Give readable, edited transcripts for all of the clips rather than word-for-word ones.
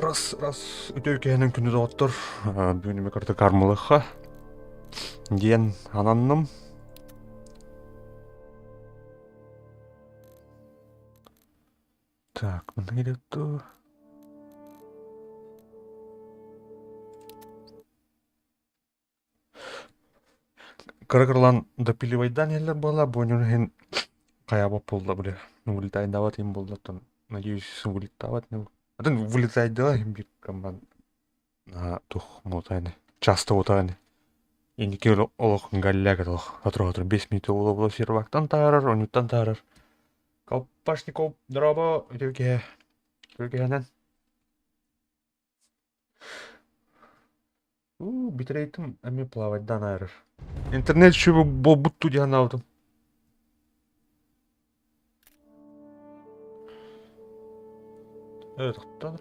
Раз, раз, үтүө киһинэн күндү доҕоттор, бүгүн эмэ кырдык армылыхха диэн ананным. Так, мында келетті. Кыра-кыралаан допиливайдаан иһэллэр буолла, бу онньуну иһин хайаабат буолла били вылетайдаабат иһин буолла оттон надеюсь вылетаабат атын вылетайдыла иһин биир команд туох муотааны часто уотааны инники олох галляга олох сотору-сотору 5 минут буола-буола сервактан таарар онньуттан таарар Колпашников дорообо үтүө киһи үтүө киһинэн Уу, битрейтим эмиэ плавайдаан айарар. Интернет шүбү буолбуттуу дии санаабытым. Э, тохтоон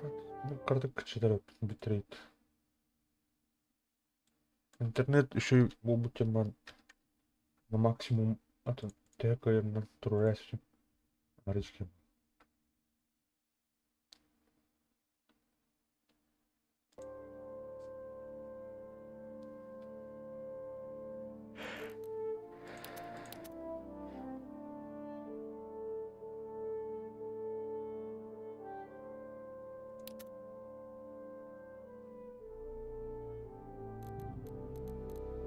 кырдык кыччатар битрейт. Интернет үчүгэй буолбут диэн баран на максимум атын төһө кыайарынан туруораа сөп. Арыйским.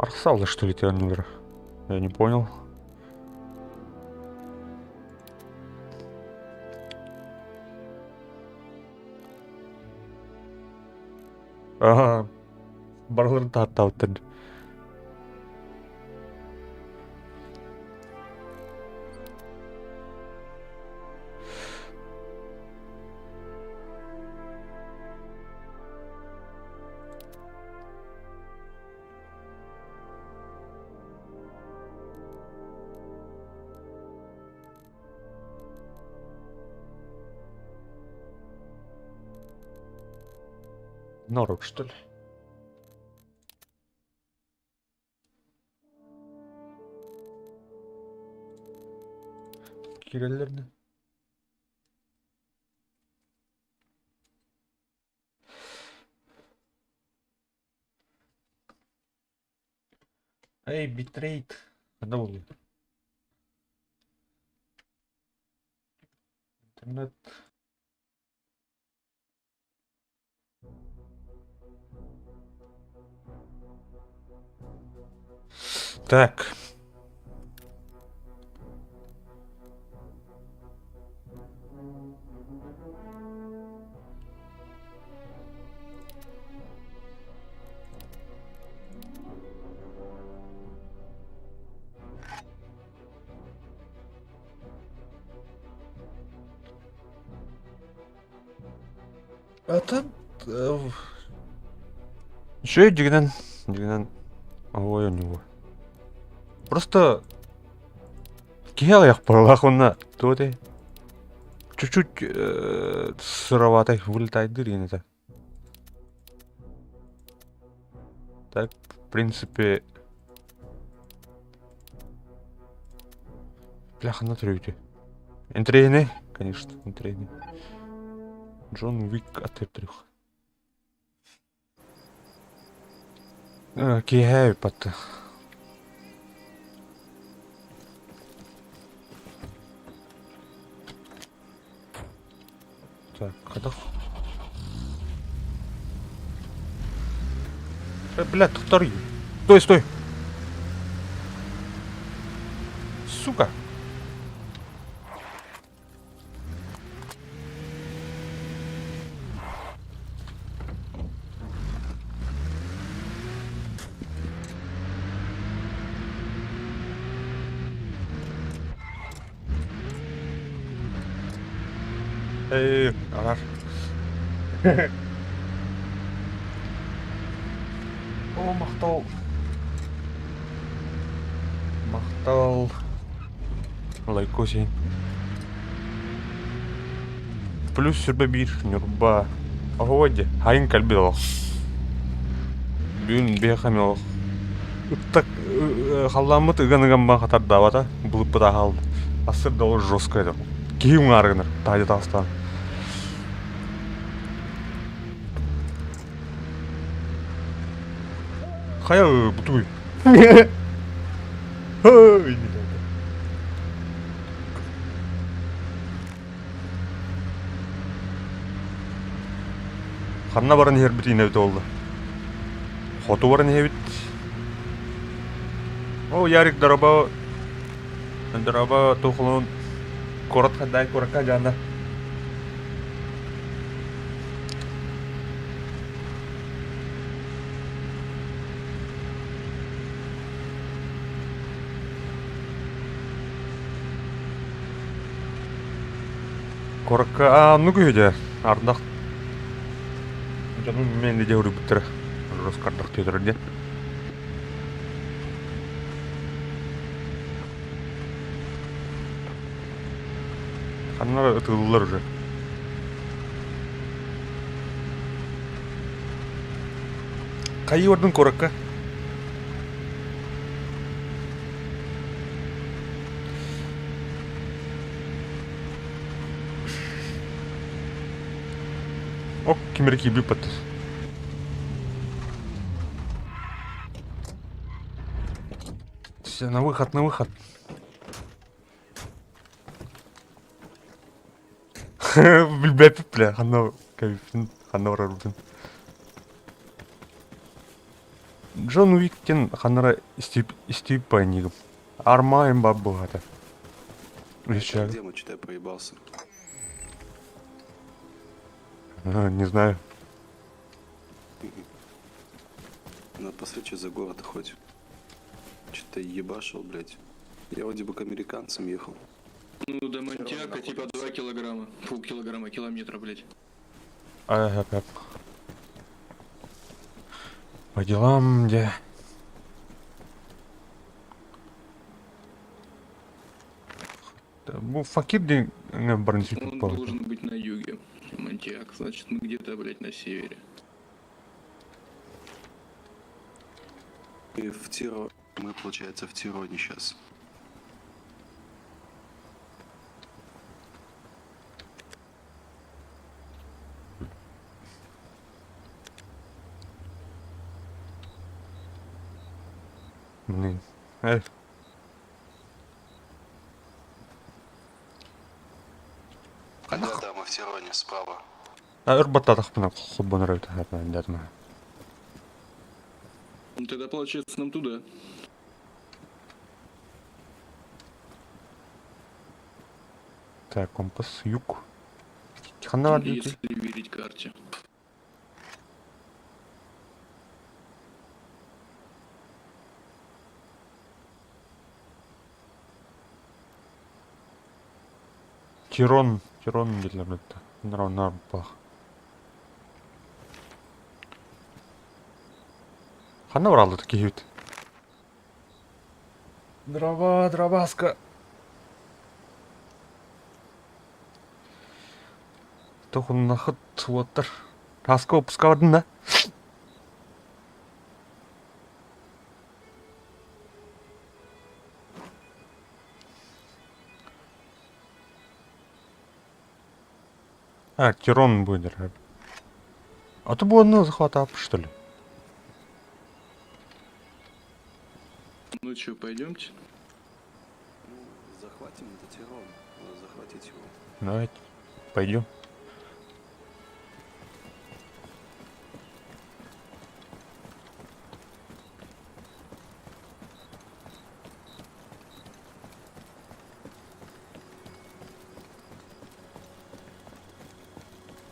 Арсалда, что ли, ты Я не понял. Ага, барыларын тааттаабыттар. Норок, что ли? Киирэллэр да? Эй, битрейт. Ханна буоллуй? Интернет. Так. Атын Үчүгэй дьигинэн, дьигинэн ой оонньууга. Просто киһи аҕыйах быһыылаах уонна туох этэй чуть-чуть сыроватай вылетайдыыр диэн этэ. Так, в принципе Бля, ханна төрөөбүтүй? Интэриэһинэй, конечно, интэриэһинэй. Джон Уик аттыыр Киэһээ ыппатты. Так, хайдах? Э, блядь, тохтор. Стой, стой! Сука! Эй, арар. О, махтал. Махтал. Лайкосин. Плюс сүрбэ биир Ньурба. Оһуо дии, хайын кэлбит олох. Бүгүн биһиэхэ эмиэ олох ыттак халлааммыт ыган-ыган бан хатардаабата, былыппыт аһаалды. Ассыр да олус жестко этэ. Киһи уҥаары гынар, таһырдьа таҕыстаҕына. Хайа бутуй. Ой, не так. Ханна баран иһэрбит иинэбит буолла. Хоту баран иһэбит. О, Ярик, дороба. Дороба, тухлун. Куорат хаддай куоракка жаанда. Куоракка аа оннук үһү дьэ ардах дьонум миэнэ дьэ уруйбуттара Роскардах тиэтэрэр диэн Ханна эрэ ытыыллар уже. Хайыы бардын куоракка? Ок, ким эрэ киирбит баттас. Все, на выход, на выход. Билбэппит бля, ханна кэбиппин, ханна барарбытын. Джон Уиктен ханнара истип истип паянигым. Армайым баб быһата. Это где мы, что-то я проебался. Не знаю. Надо посмотреть, что за город хоть. Что-то ебашил, блядь. Я вроде бы к американцам ехал. Ну, до Монтиака типа 2 килограмма. Фу, килограмма, километра, блядь. Ага, По делам, где... Бу факир диэн баран Он должен быть на юге. Монтиак, значит, мы где-то, блядь, на севере. И в Тиро... Мы, получается, в Тироне сейчас. Блин. Эх. Да, да, мы в Тироне, справа. Өр баттатахпына холбонор эбит дэтим. Ну, тогда, получается, нам туда. Так, компас, юг. Ханна бар Если верить карте. Тирон, Тирон дииллэр Нор Ханна бараллар киһибит? Дрова, дробаска. Тохуннахыт уоттар. Таска выпуска бардын да? А, Тирон будет. А то было захвата, что ли? Ну что, пойдемте? Ну, захватим этот Тирон. Надо захватить его. Давайте, пойдем.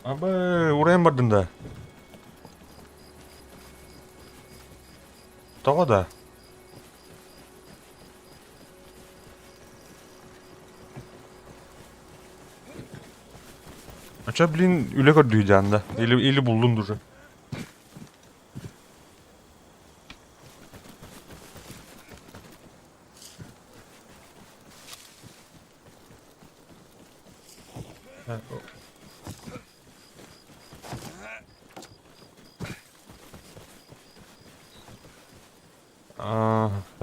Абы, урайан бардын да. Тоҕо да? А чё, блин, үлэ көрдүү да? Или, или буллун уже?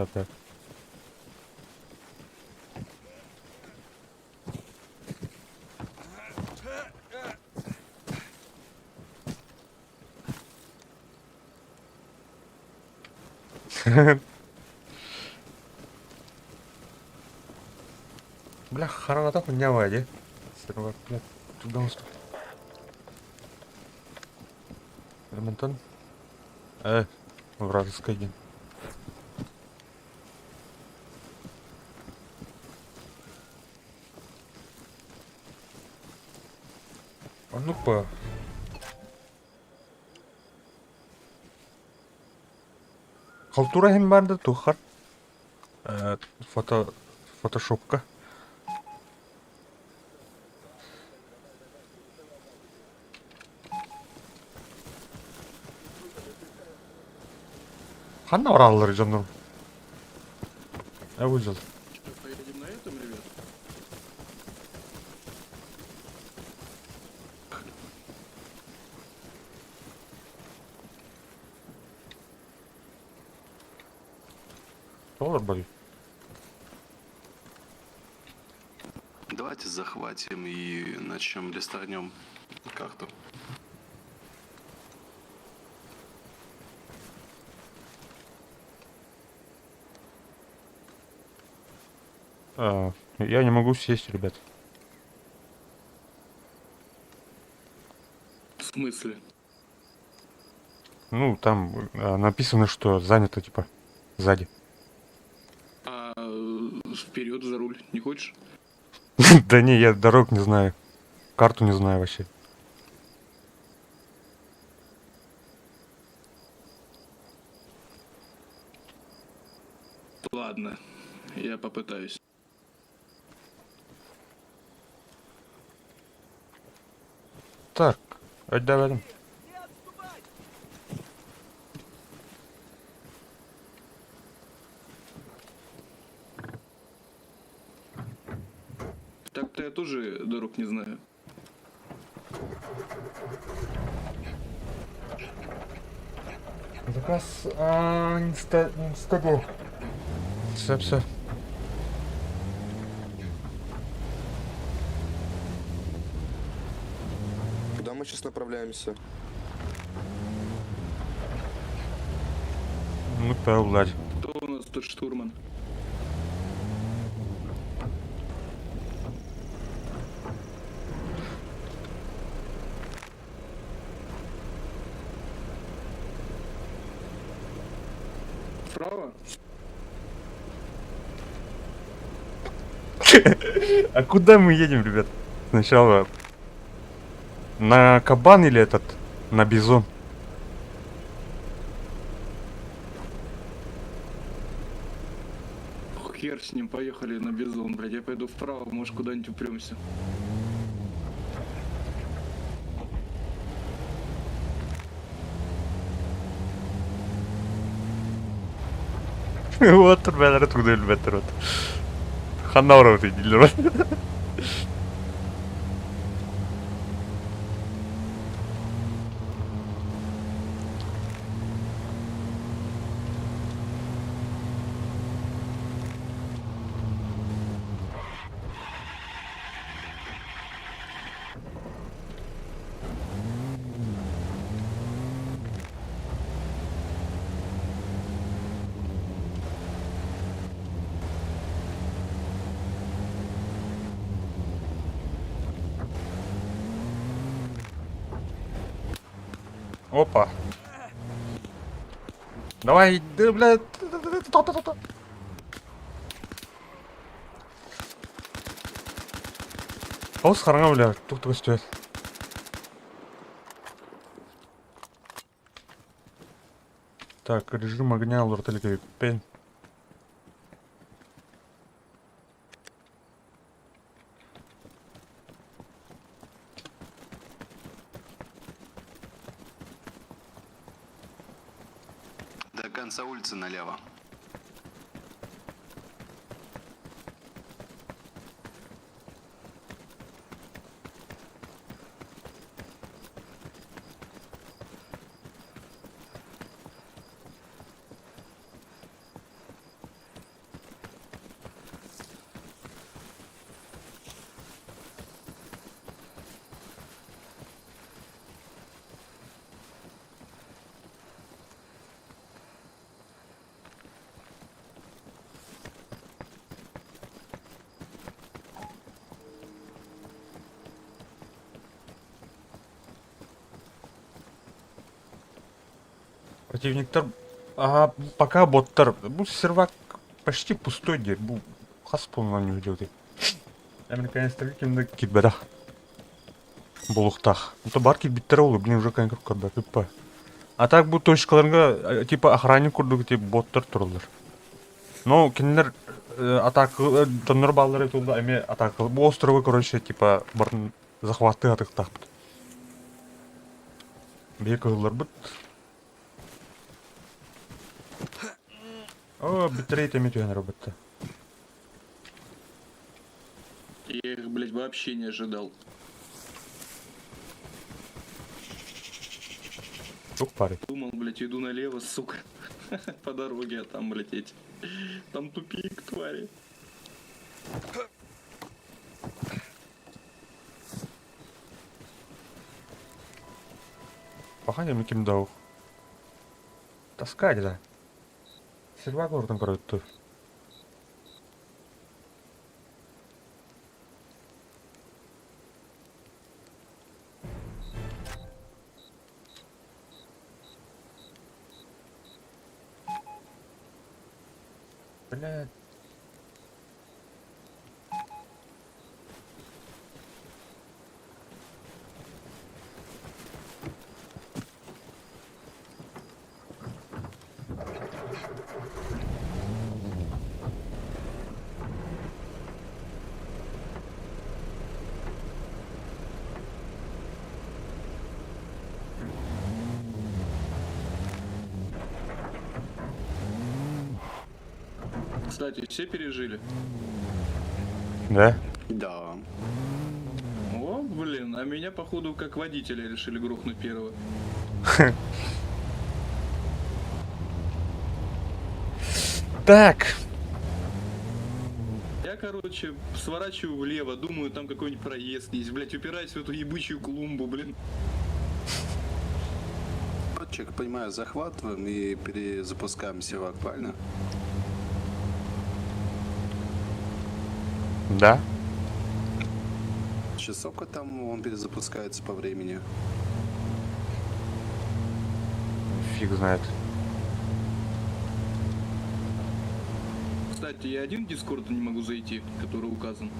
Аа, так. Бля, хараҥата хуйня дии. Сервак, бля, туда Ремонтон. Вражеская день. А ну по. Халтура иһин баар да туоххар фото фотошопка. Ханна бараллар дьоннорум? Я выжил. Что, поедем на этом, ребят? Доллар болит. Давайте захватим и начнем листарнем карту. А, я не могу сесть, ребят. В смысле? Ну, там написано, что занято, типа, сзади. А вперед за руль не хочешь? Да не, я дорог не знаю. Карту не знаю вообще. Ладно, я попытаюсь. Так, отдавай. Так-то я тоже дорог не знаю. Заказ инстагол. Все, все. Куда мы сейчас направляемся? Ну, блядь. Кто у нас тут штурман? Справа? А куда мы едем, ребят? Сначала на кабан или этот? На бизон? Хер с ним, поехали на бизон, блядь. Я пойду вправо, может куда-нибудь упремся. Вот, ребята, туда, ребята, вот. Ханна ты, Опа. Давай, да, бля. Хаус хараҥа, бля, тух көстүө. Так, режим огня, лортель пен. До конца улицы налево. Противниктар ага, пока боттар. Бу сервак почти пустой диир. Бу хас полнан ньүһүлүөтүй. Американецтарга ким да киирбэтэх. Булуктаах. Это бар киирбиттэрэ ол, блин, уже коньков көрбөппүт. А так бу точкаларга типа охранник курдук типа боттар тураллар. Но кинилэр атака дьоннор бааллара тулла эмиэ атака бу островы короче типа барын захваттыы атыктаахпыт. Биһи кыһылларбыт. О, битрейт эмиэ түһэн эрэ Я их, блядь, вообще не ожидал. Тух парень. Думал, блядь, иду налево, сука. По дороге, а там, блядь, эти. Там тупик, твари. Паханем ким дау. Таскать, да. Сервак ордон коротты. Блядь. Кстати, все пережили? Да? Да. О, блин, а меня, походу, как водителя решили грохнуть первого. Так. Я, короче, сворачиваю влево, думаю, там какой-нибудь проезд есть. Блять, упираюсь в эту ебучую клумбу, блин. Человек, понимаю, захватываем и перезапускаем сервак, правильно? Да. Сейчас сколько там он перезапускается по времени? Фиг знает. Кстати, я один в Дискорд не могу зайти, который указан.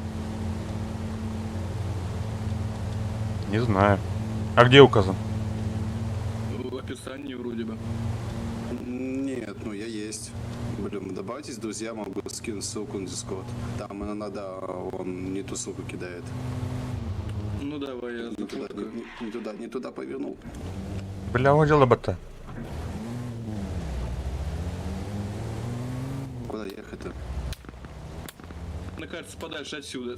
Не знаю. А где указан? В описании вроде бы. Нет, ну я есть. Блин, добавьтесь, друзья, могу скинуть ссылку на Дискорд. Там иногда он не ту ссылку кидает. Ну давай, я Не туда, зафоткаю. не туда, не туда повернул. Бля, он дело бата. Куда ехать-то? Мне кажется, подальше отсюда.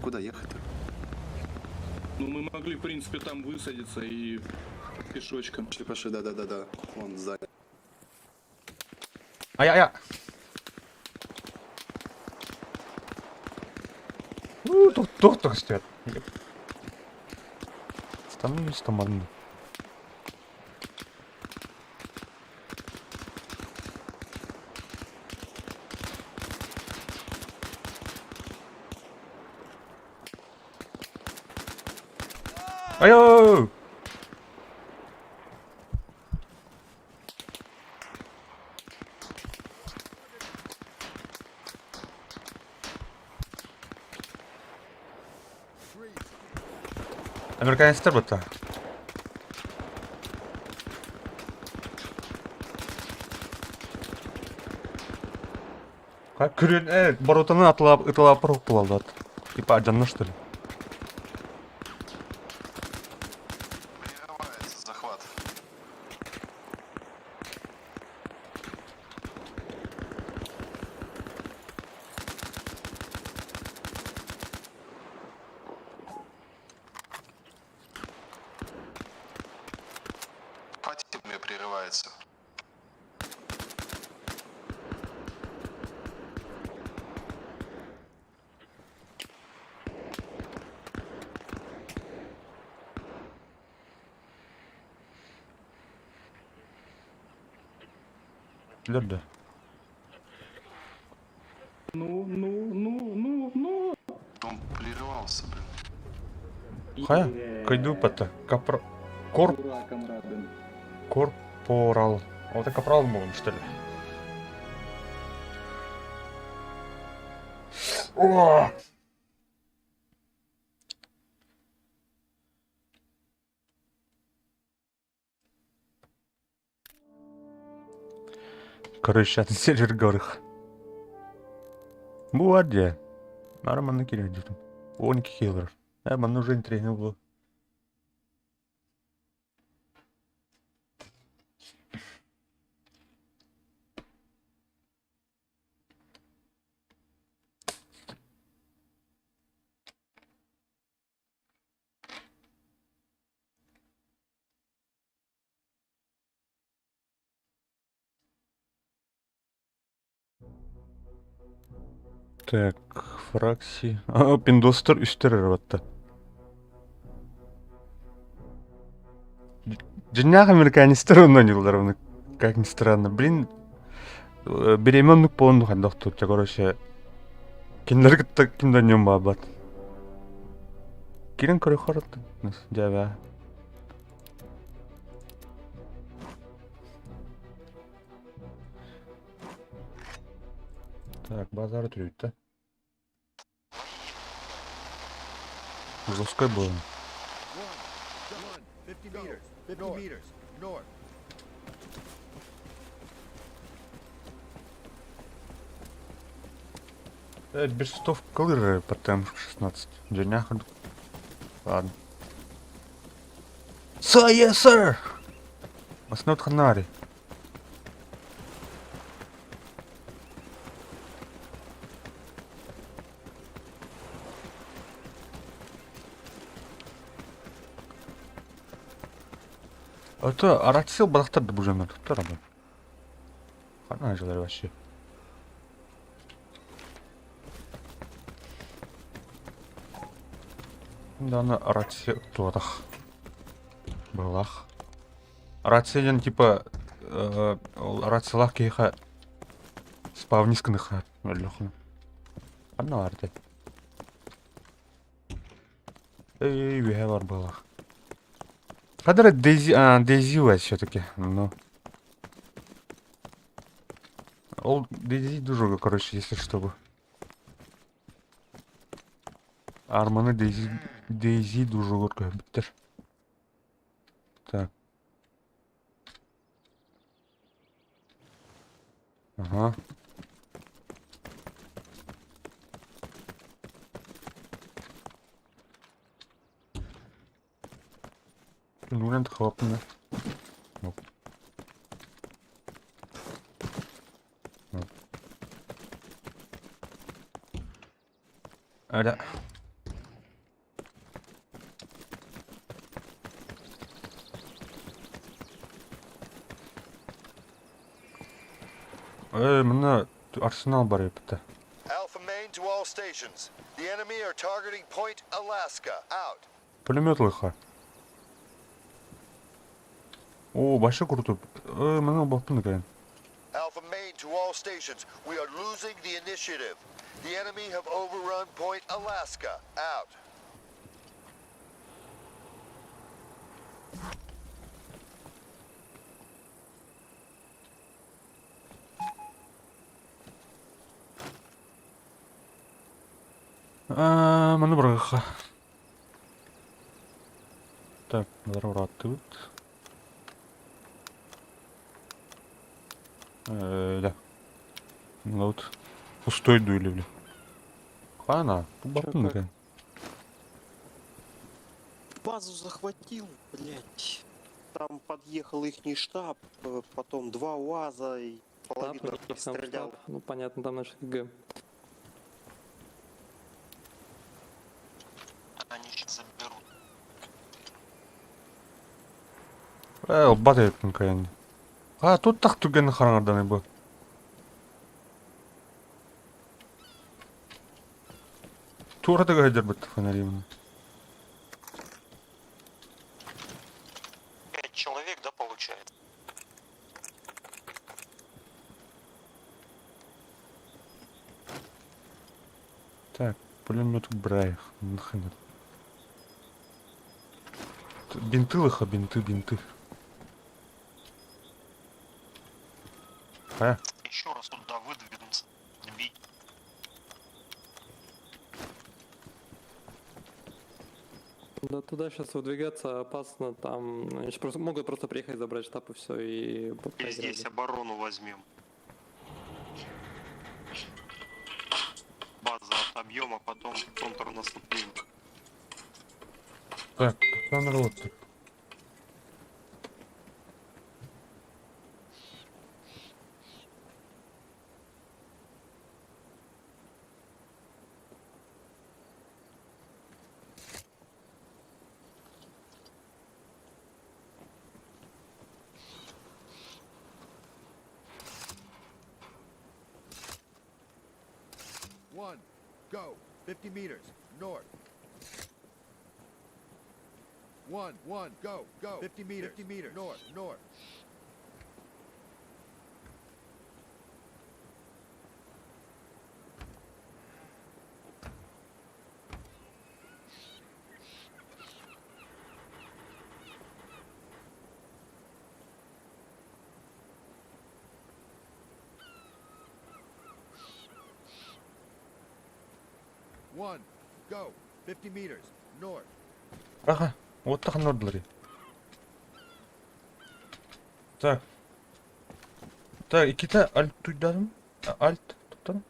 Куда ехать-то? Ну, мы могли, в принципе, там высадиться и пешочком. Пошли, пошли, да-да-да-да. Вон сзади. Ай-ай-ай. Ну, тут доктор стоят. Становись там одну. Ай-ой! Американецтер бата. Как күрен, барутаны атылап, ытылап рук булалдат. Типа аджанна что ли? Прерывается захват. Хватит мне прерывается. Лерда. Хайа, кыйдыыппата. Капра... Корп... Ура, комрады. Корпорал. А вот капрал был, что ли? О! Короче, атын сервергэ барых. Бу бар дии. Нары манна киирэн дьүтүм. 12 киһи олорор. Э, манна уже интэриэһинэй буолуо. Так, фракси. А, пиндостар үстэр эрэ батта. Дьиҥнээх американецтар онно оонньууллар ону, как ни странно. Блин, бириэмэ оннук буолан хайдах туття, короче, кинилэри кытта ким да оонньуон баҕарбат. Кирин көрөхөр дьэбэ. Так, базар түрүүттэ. Жесткой было. Без стов колыры по ТМ-16. Дьиҥнээх Ладно. Sir, yes, sir! Маснут ханари. Это араксил балахтар да бужанар туттар абы. Хана жылар вообще. Даны рация туатах. Былах. Рация диэн типа ол рациялаах киһиэхэ спавнис гыныха өллөхүнэ. Ханна баар этэй? Эй, үөһэ бар буоллах. Хадара Дейзи, а, Дейзи все-таки. Ну. Ол Дейзи дужуга, короче, если что. Арманы Дейзи, Дейзи дужугар көһүбүттэр. Так. Ага. Нүрэн тахабаппын да. Эрэ. Ээ, манна Арсенал бар эбит. Alpha Main to all stations. The enemy are targeting Point Alaska. Out. Пулемет лыха. О, башы курдук. Э, маны баппын экен. Alpha Main to all stations. We are losing the initiative. The enemy have overrun Point Alaska. Out. Аа, маны бырахха. Так, урааттыбыт. Да. Вот. Пустой дули, бля. Хана, баппын как? экен. Базу захватил, блядь. Там подъехал ихний штаб, потом два УАЗа и Штаб, половину у них там перестрелял. штаб. Ну понятно, там наш ГГ. Они сейчас заберут. Э, бат эбиппин кайын. А, тут так түгэн хараҥардан бу. Туора да көһөдөрбүт фонаримын. Пять человек, да, получается? Так, пулемет Браих. Нахрен. Бинты лыха, бинты, бинты. Хайа? Еще раз туда выдвинуться. Бить. Да туда сейчас выдвигаться опасно, там они ж просто, могут просто приехать, забрать штаб и все, и И проиграли. здесь оборону возьмем. База отобьем, а потом контрнаступление. Так, там народ. One, go. 50 meters, north. One, one, go, go. 50 meters, 50 meters, north, north. One, go. 50 meters, north. Ага, вот так нордлари. Так. Так, иккитэ альт туйдадым. Альт туттан.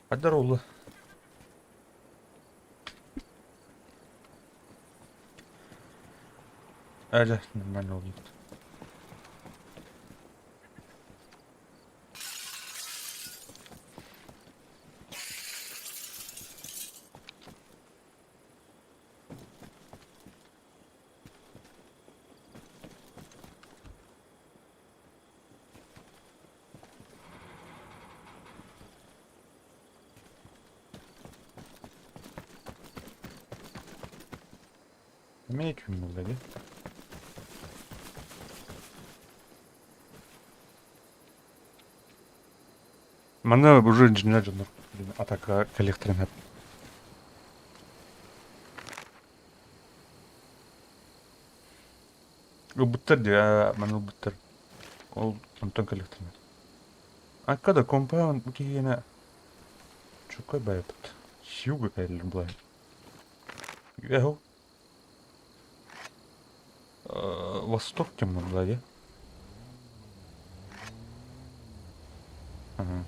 Адар олла. Әле нормально oldu. Эмиэ күн буолла дии. Манна уже инженер дьоннор атака кэлиэхтэрин сөп. Ылбыттар дии, маны ылбыттар. Ол онтон кэлиэхтэрин сөп. Акка да компа киһиэнэ чукай байыппыт. Сьюга кэллим былай. Эһу. Восток темно была, дии. Ага.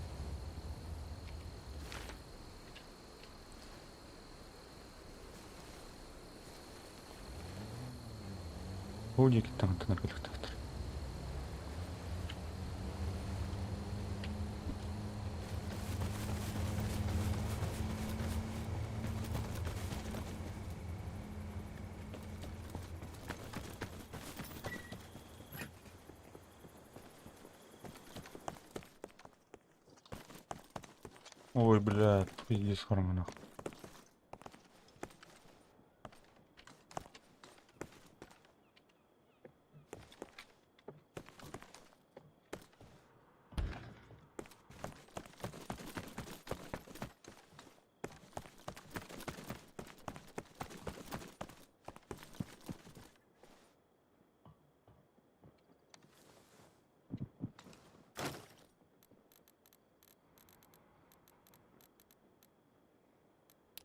Бу диэкиттэн аттанар кэлиэхтээхтэр. Ой, бля, пиздец хараҥанах.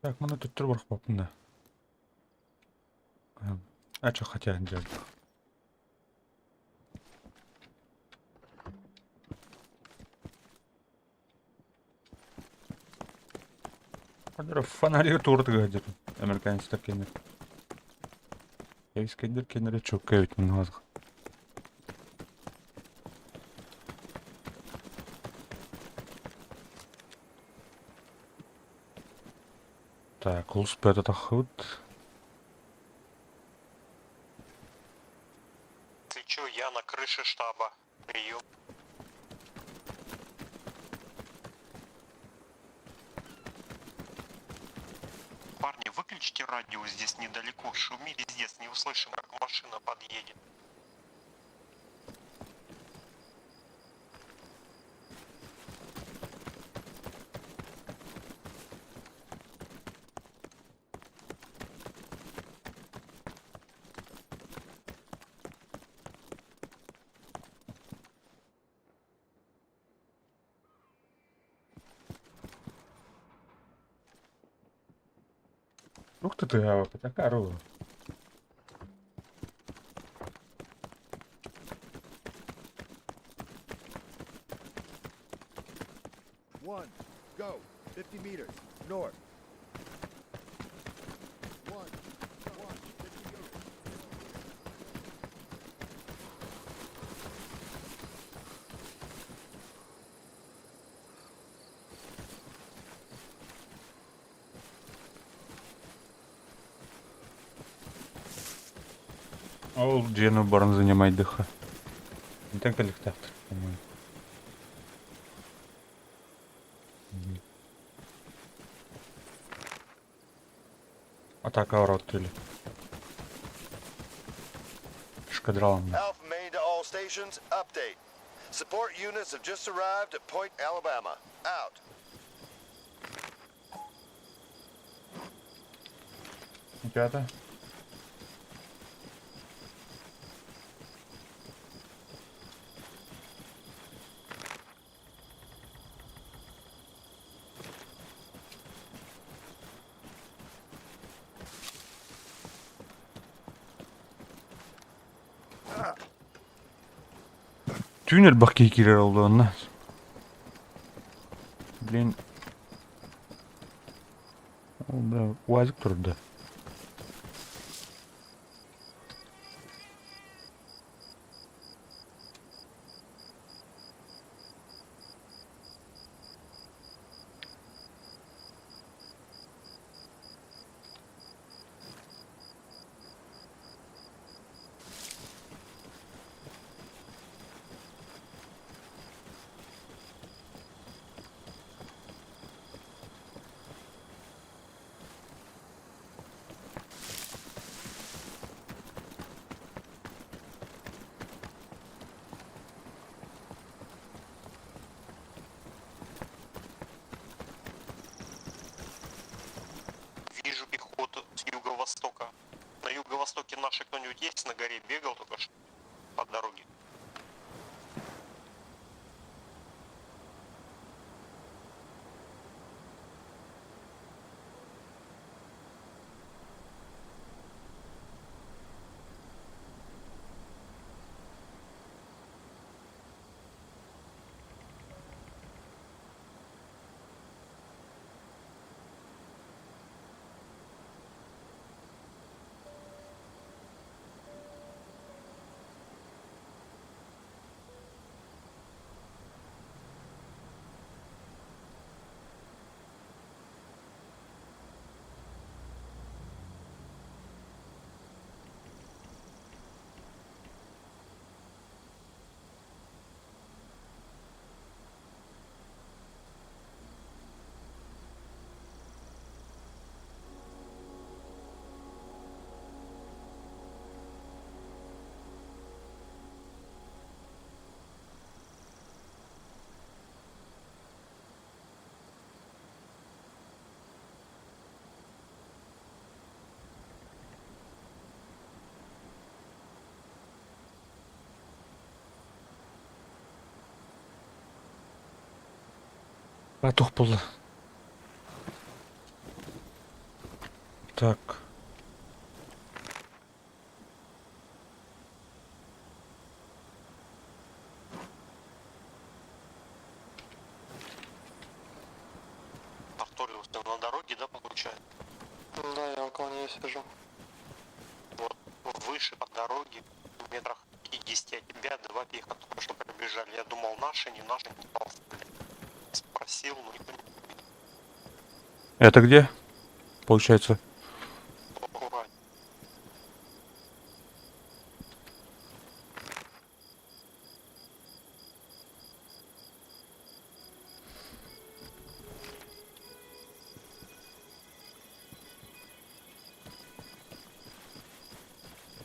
Так, маны төттөрү барахпаппын да. А чё хотя делать? Фонарь туурдуга дир американецтар кэннэ. Кэбискэйдэр кэннэрэ чуоккай эбит муннугас. Так, улус таххыбыт. Ты чё, я на крыше штаба. Прием. Парни, выключите радио здесь недалеко. Шумит пиздец, не услышим, как машина подъедет. Туох да тыаһаабаппыт, акаары олорон. One, go. 50 meters, north. One, one, 50 meters. Ол дьиэни баран занимайдыха. Итэн кэлиэхтээхтэр, по-моему. Атака орот или. Шкадралом. Alpha Main to all stations, update. Support units have just arrived at Point Alabama. Out. Ребята. Түүн элбэх киһи киирэр ол онно. Блин. О, бля, УАЗик турда. Вижу пехоту с юго-востока. На юго-востоке наши кто-нибудь есть? На горе бегал только что по дороге. А туох буолла? Так. Арториус, ты на дороге, да, получается? Да, я около нее сижу. Вот выше по дороге, в метрах 50 от тебя, два пеха только что пробежали. Я думал, наши, не наши, не стал стрелять. Спросил, но никто не Это где? Получается. аккуратнее.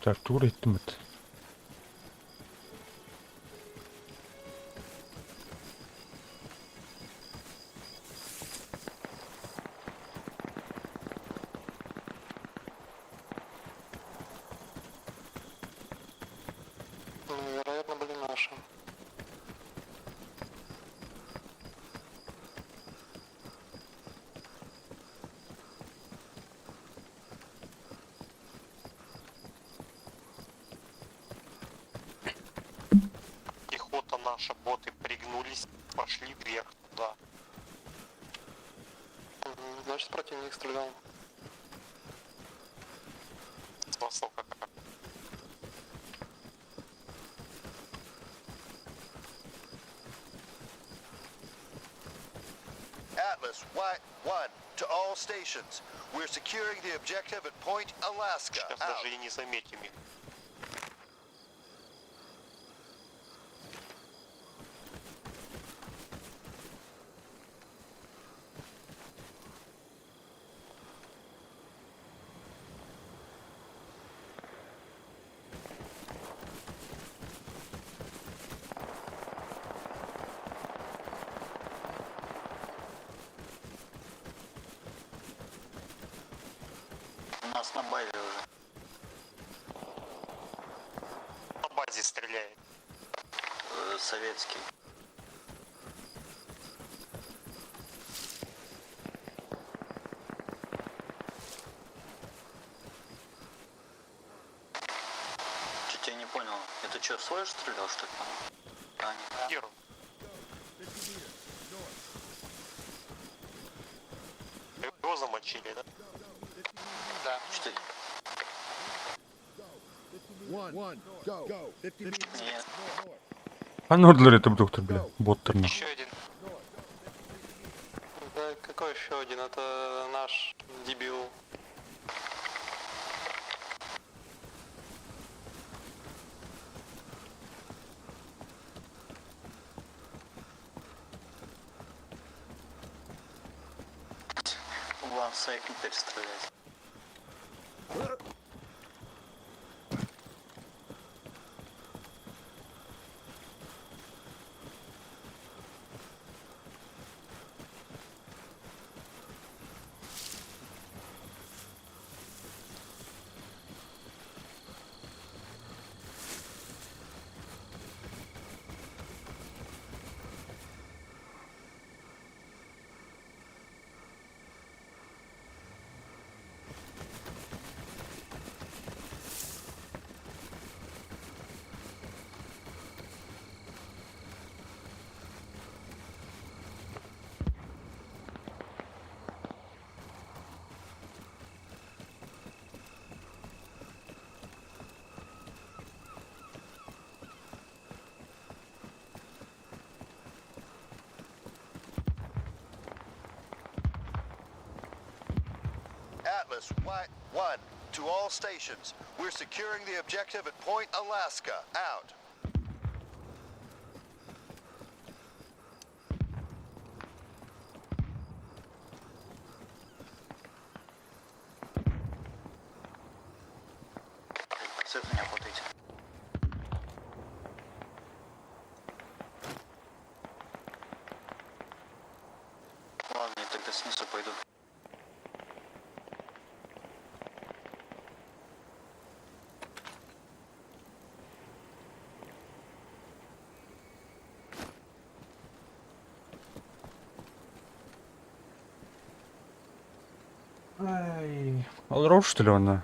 Так, тур иттимит. Ну, вероятно, были наши. Наши боты пригнулись, пошли вверх туда. Значит, противник стрелял. С востока. Atlas White 1 to all stations. We're securing the objective at Point Alaska. Сейчас Out. даже и не заметим их. У нас на базе уже. На базе стреляет. Советский. Чуть я не понял. Это что, свой же стрелял, что ли? А, нет. Первый. Его замочили, да? Да. Что? Нет. Ханна ордулар это доктор, бля. Боттарна. Еще один. Да какой еще один? Это наш дебил. Вам своих не перестрелять. Atlas White 1 to all stations. We're securing the objective at Point Alaska. Out. С этого не работаете. Ладно, я тогда снизу пойду. Ай. Олорор, что ли, она?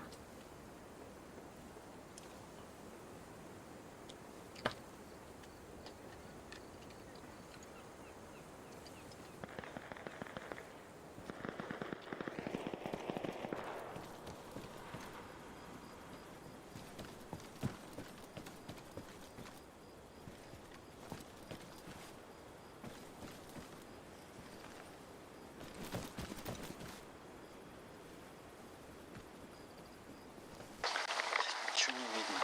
Ничего не видно.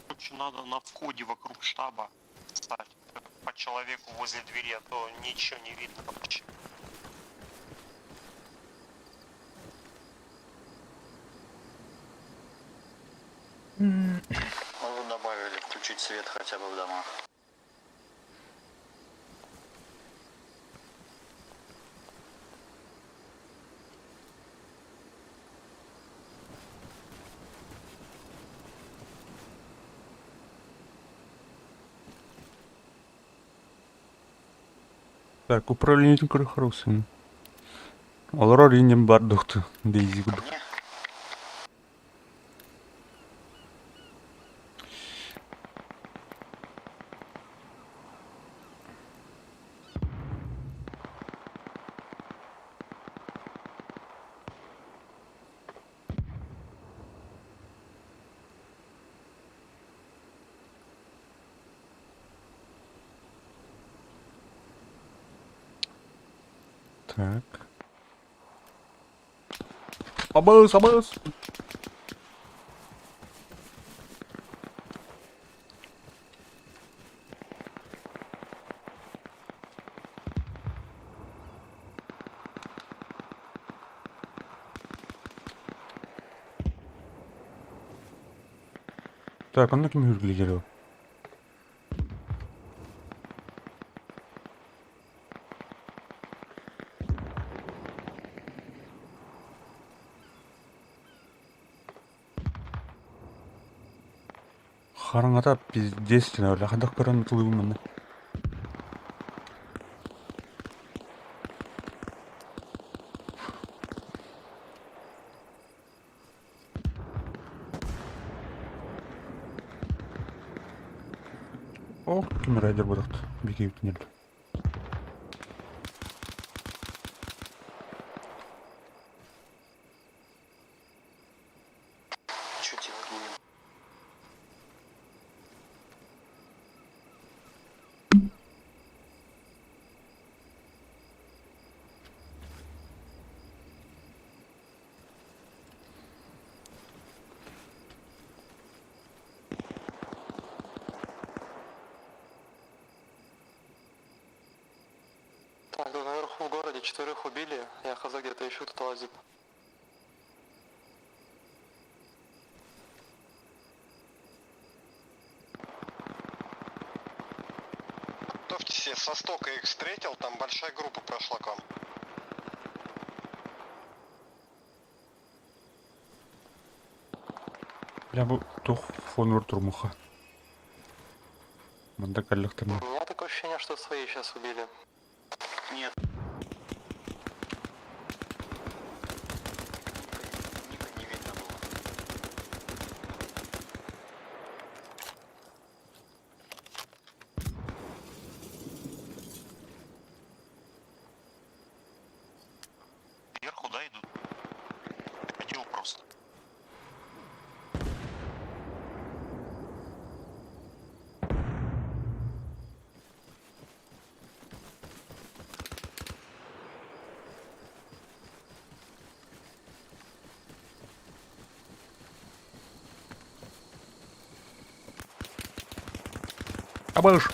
Короче, надо на входе вокруг штаба стать. По человеку возле двери, а то ничего не видно вообще. Вот добавили включить свет хотя бы в домах. Так, управление Крыхарусом. Олорор инем бар доктор. Дейзи гудук. Мне? Так. Абыс, абыс! Так, онно ким үргүлүгэр ол? Хараҥата пиздец түнэ хайдах көрөн тылыбын манна. О, ким райдер бодохт бикейбитин Что делать будем? Так, тут наверху в городе четверых убили. Я хз где-то еще кто-то лазит. Готовьтесь, я с востока их встретил, там большая группа прошла к вам. Бля, бу тух фонур турмуха. Манда каллыктырма. У меня такое ощущение, что свои сейчас убили. Нет. Ника, Ника не видно было. Вверху, да, идут? Ходил просто. Абыш!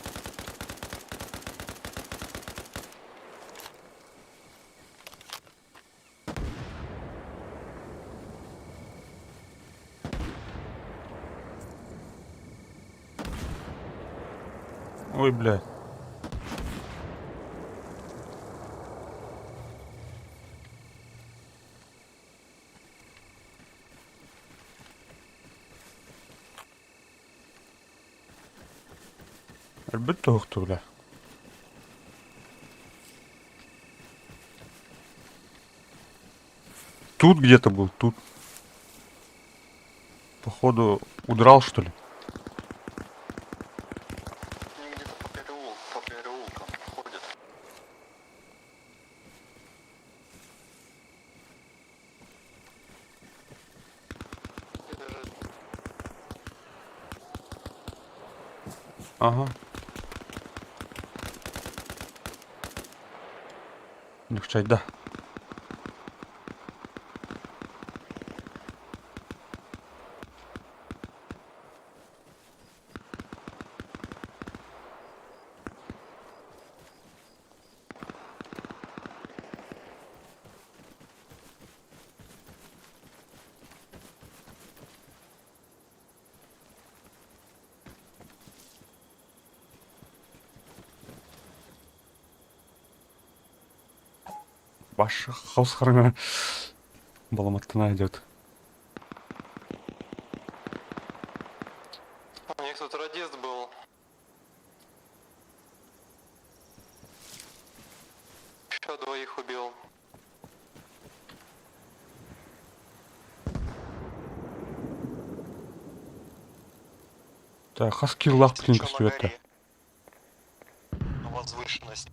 Ой, бля. Өлбүт туһукту, бля. Тут где-то был, тут. Походу, удрал, что ли? Они где-то по переулкам ходят. Даже Ага. Нөхчайда. Баш хаус хараңа баламаттана идет. У них тут радист был. Еще двоих убил. Так, хаски лах Если блин чё, на көстүбэт. горе. На возвышенность.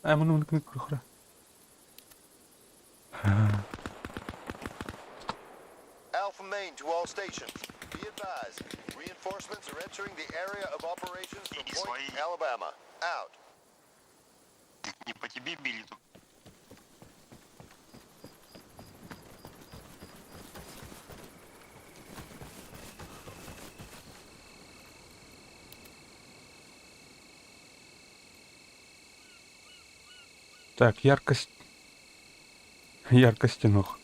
Ээ муну муну көрө. Alpha Main to all stations. Be advised, reinforcements are entering the area of operations from И Point свои. Alabama. Out. Не по тебе били тут. Так, яркость. Яркости ног.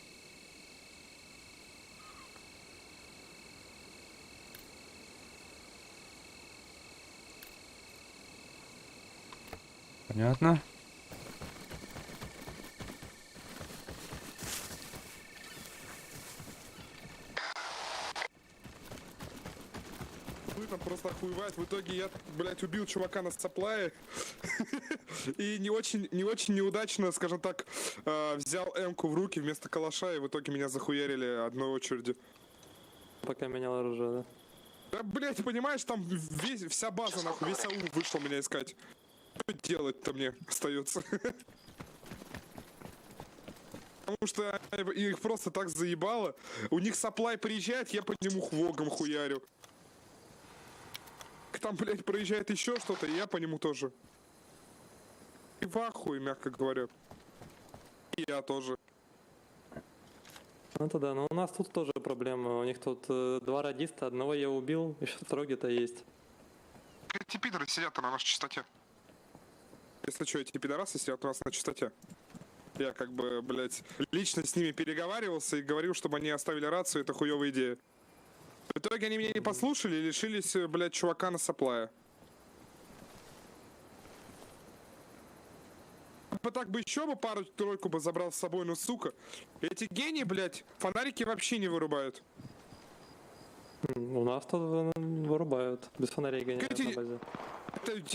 Понятно. Там просто охуевает. В итоге я, блядь, убил чувака на саплае. И не очень, не очень неудачно, скажем так, взял М-ку в руки вместо калаша, и в итоге меня захуярили одной очередью. Пока менял оружие, да? Да, блядь, понимаешь, там весь, вся база, нахуй, весь аул вышел меня искать. Что делать-то мне остается? Потому что их просто так заебало. У них supply приезжает, я по нему хвогом хуярю. Там, блядь, проезжает еще что-то, и я по нему тоже. И в ахуе, мягко говоря. И я тоже. Ну это да, но у нас тут тоже проблемы. У них тут два радиста, одного я убил, еще второй где-то есть. Эти пидоры сидят на нашей частоте. Если что, эти пидорасы сидят у нас на частоте. Я как бы, блядь, лично с ними переговаривался и говорил, чтобы они оставили рацию, это хуевая идея. В итоге они меня не послушали и лишились, блядь, чувака на саплае. Бы так бы еще бы пару-тройку бы забрал с собой, ну сука. Эти гении, блядь, фонарики вообще не вырубают. У нас тут вырубают, без фонарей гоняют Эти- на базе.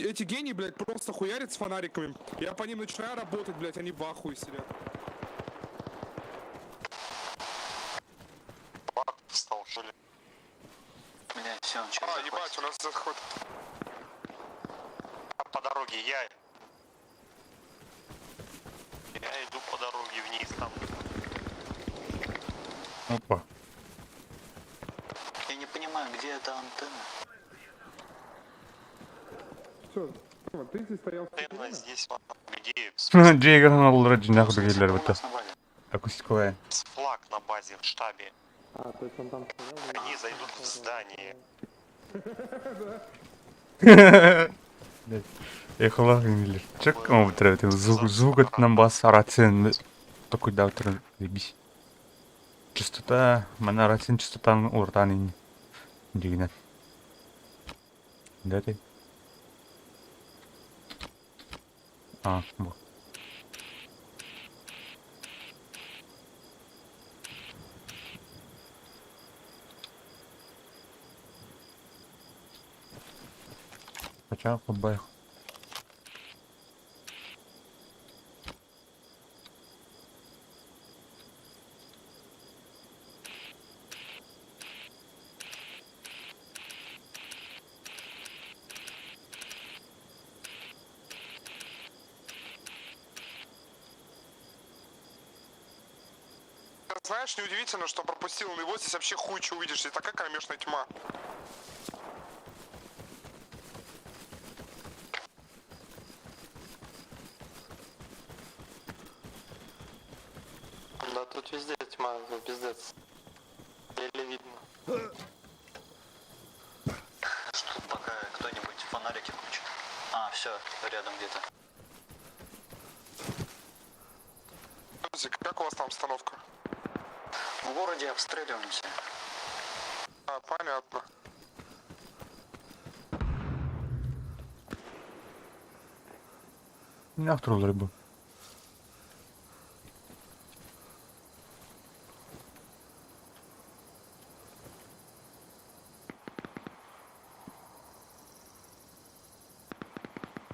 Эти гении, блядь, просто хуярят с фонариками. Я по ним начинаю работать, блядь, они в ахуе сидят. Бак встал, что ли? Меня все, он через А, ебать, у нас заход. А По дороге я. Я иду по дороге вниз там. Опа. Я не понимаю, где эта антенна? Все, ты здесь стоял. Антенна здесь, где Дьиэгэр олорор дьиҥнээх В смысле, билэллэр у бытта. нас на базе? Акустиковая. флаг на базе в штабе. А, то есть он там стоял? и- Они зайдут в здание. Эхолог инилер. Чек он бутер звук звук нам бас рацияны токуйдаабыттар заебись. Частота, манна рацияны частотаны уларытан ини. Дьиҥинэн. Да ты? А, бу. Хотя футбол. Знаешь, неудивительно, что пропустил он его, здесь вообще хуй что увидишь, здесь такая кромешная тьма. Да тут везде тьма, это пиздец. Еле видно. Жду, пока кто-нибудь фонарики включит. А, все, рядом где-то. Зик, как у вас там обстановка? В городе обстреливаемся. А, понятно. Автор бу.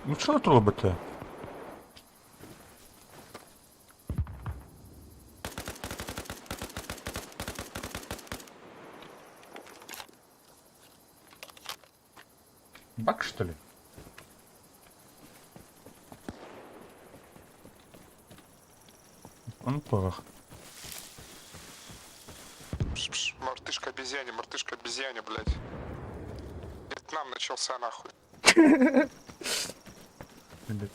Ну что это робите? Баг, что ли? Ону туох. Пш-пш, Мартышка обезьяне, мартышка обезьяне, блядь. Вьетнам начался нахуй. Блядь.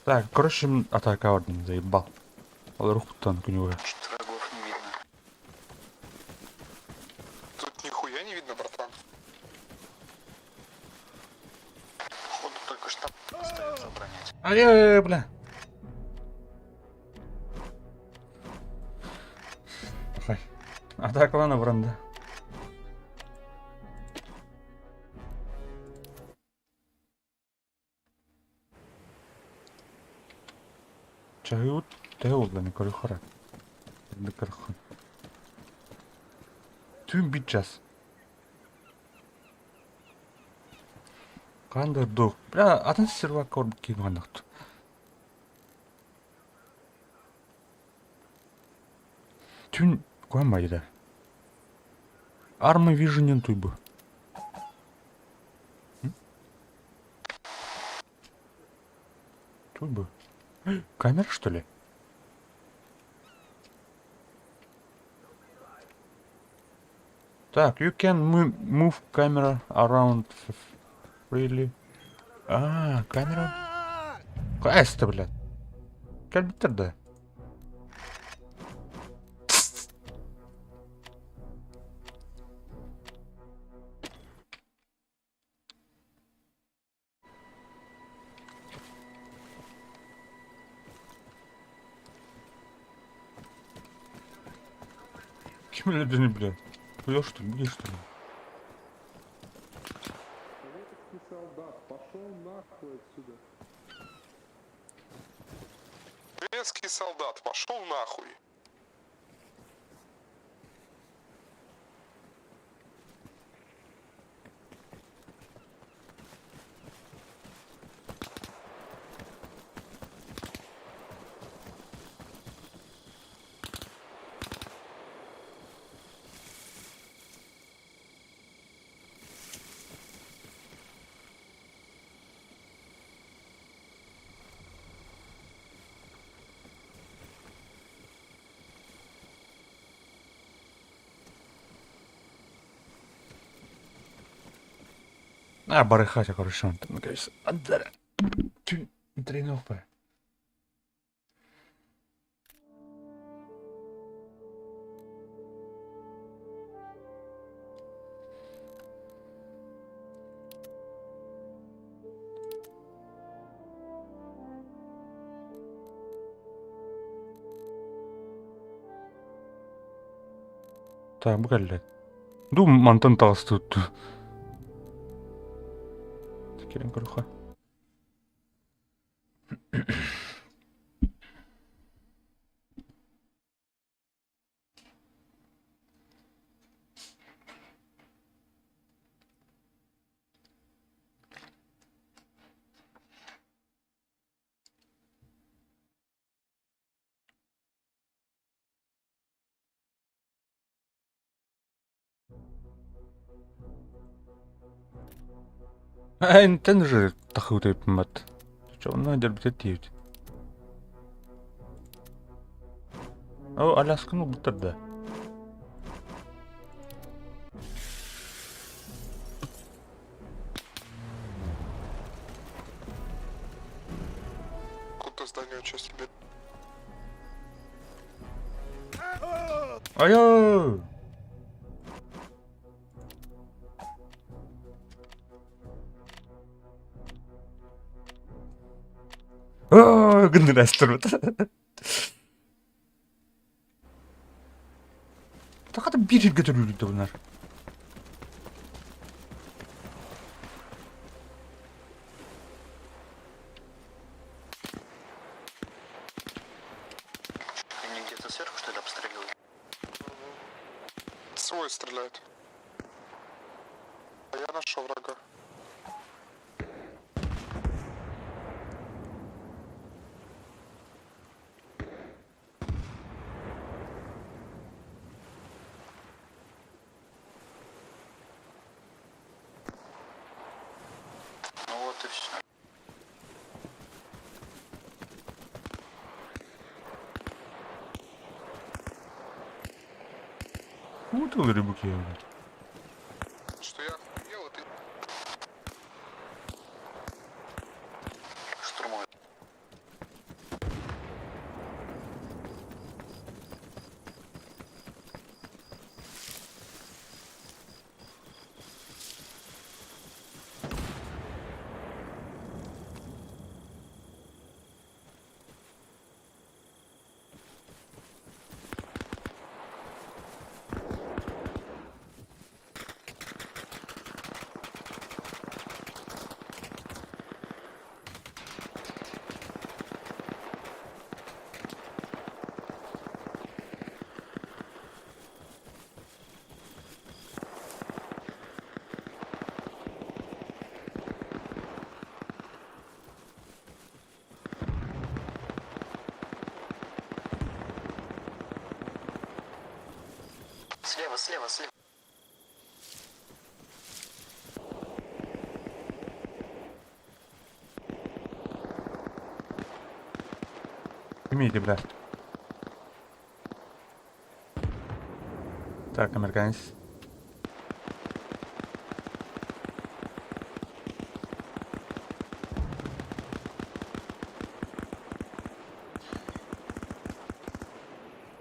Так, короче, атака орден заебал. Ол рухтан күнүгө. Чуть врагов не видно. Тут нихуя не видно, братан. Походу только штаб остается оборонять. Ай, бля. Хай. Атакалана бұрында. Чайут теоллани көрөхөрө. Енді көрөхөн. Түн бит час. Кандай дух. Бля, атын сервак корб кийгандакт. Түн куан байда. Арма виженен туйбу. Туйбу. Камера, что ли? Так, you can move camera around freely. А, камера. Кайсы блядь? Кэлбиттэр да. Ким өлдүнү, блядь? Хуё, что ли? Будешь, что ли? Советский солдат, пошел нахуй отсюда. Советский солдат, пошел нахуй. А, барыхатя, короче, он там, конечно, отдара. Түн тренировка. Так, бу кэллэ. Ду мантан таҕыстыбыт. Кэлэн көрүөххэ. Энтэн же тахыутайпмат. Чонна дербитет тиют. О, Алясканы буттар да. Куда здание сейчас тебе? Айо! Оо, гыннырастырбыт. Тахата бир жерге төрүүлүктө bunlar. Они где-то сверху, что ли, обстреливают? Свой стреляет. А я нашел врага. Ну вот и все. Вот рыбуки, блядь. Что я охуел, и ты Штурмуют. Слева, слева, слева. Имейте, бля. Так, американец.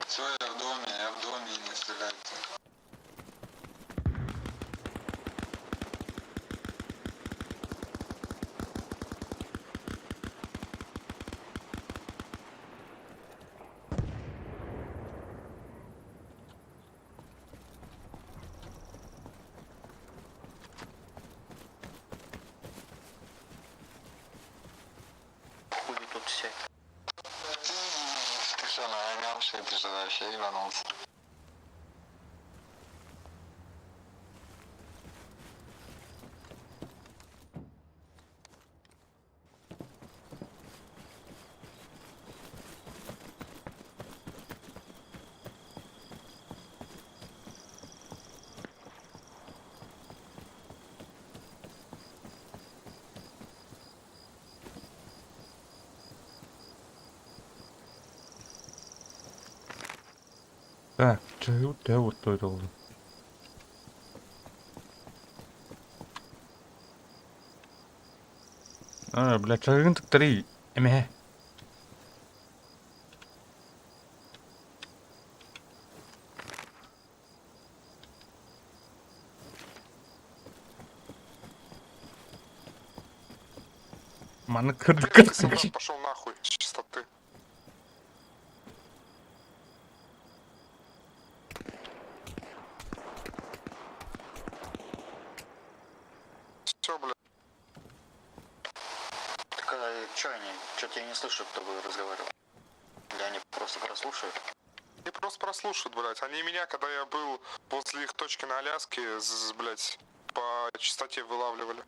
Все, я в доме, я в доме, не стреляйте. Хули тут все. Ты что, наебался, ты что, вообще ебанулся? Так, чаю те вот той должен. А, бля, чайын тыктары. Эме. Маны кырды Первый солдат пошел нахуй с чистоты. Все, блядь. Так а чё они? Чё-то я не слышу, кто бы разговаривал. Или они просто прослушают? Они просто прослушают, блядь. Они меня, когда я был возле их точки на Аляске, блядь, по частоте вылавливали.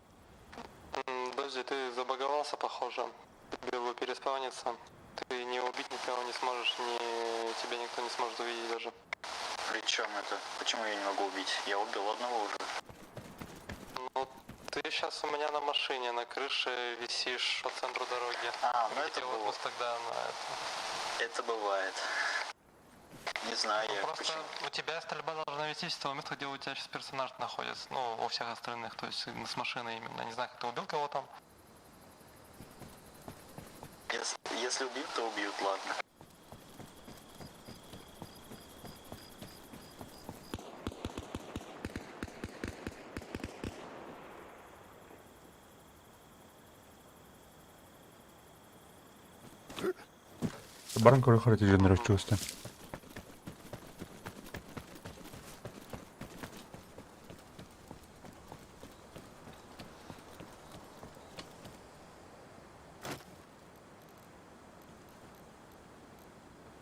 Подожди, ты забаговался, похоже. Тебе бы переспавниться. Ты не убить никого не сможешь, ни тебя никто не сможет увидеть даже. Причем это? Почему я не могу убить? Я убил одного уже. Ну, ты сейчас у меня на машине, на крыше висишь по центру дороги. А, ну это Где вот было. мы тогда на это. Это бывает. Не знаю я Просто почему. у тебя стрельба должна вестись с того места, где у тебя сейчас персонаж находится. Ну, у всех остальных, то есть с машины именно. Не знаю, как ты убил кого там. Если убьют, то убьют, ладно. Баран көрө хоры тиженер чувство.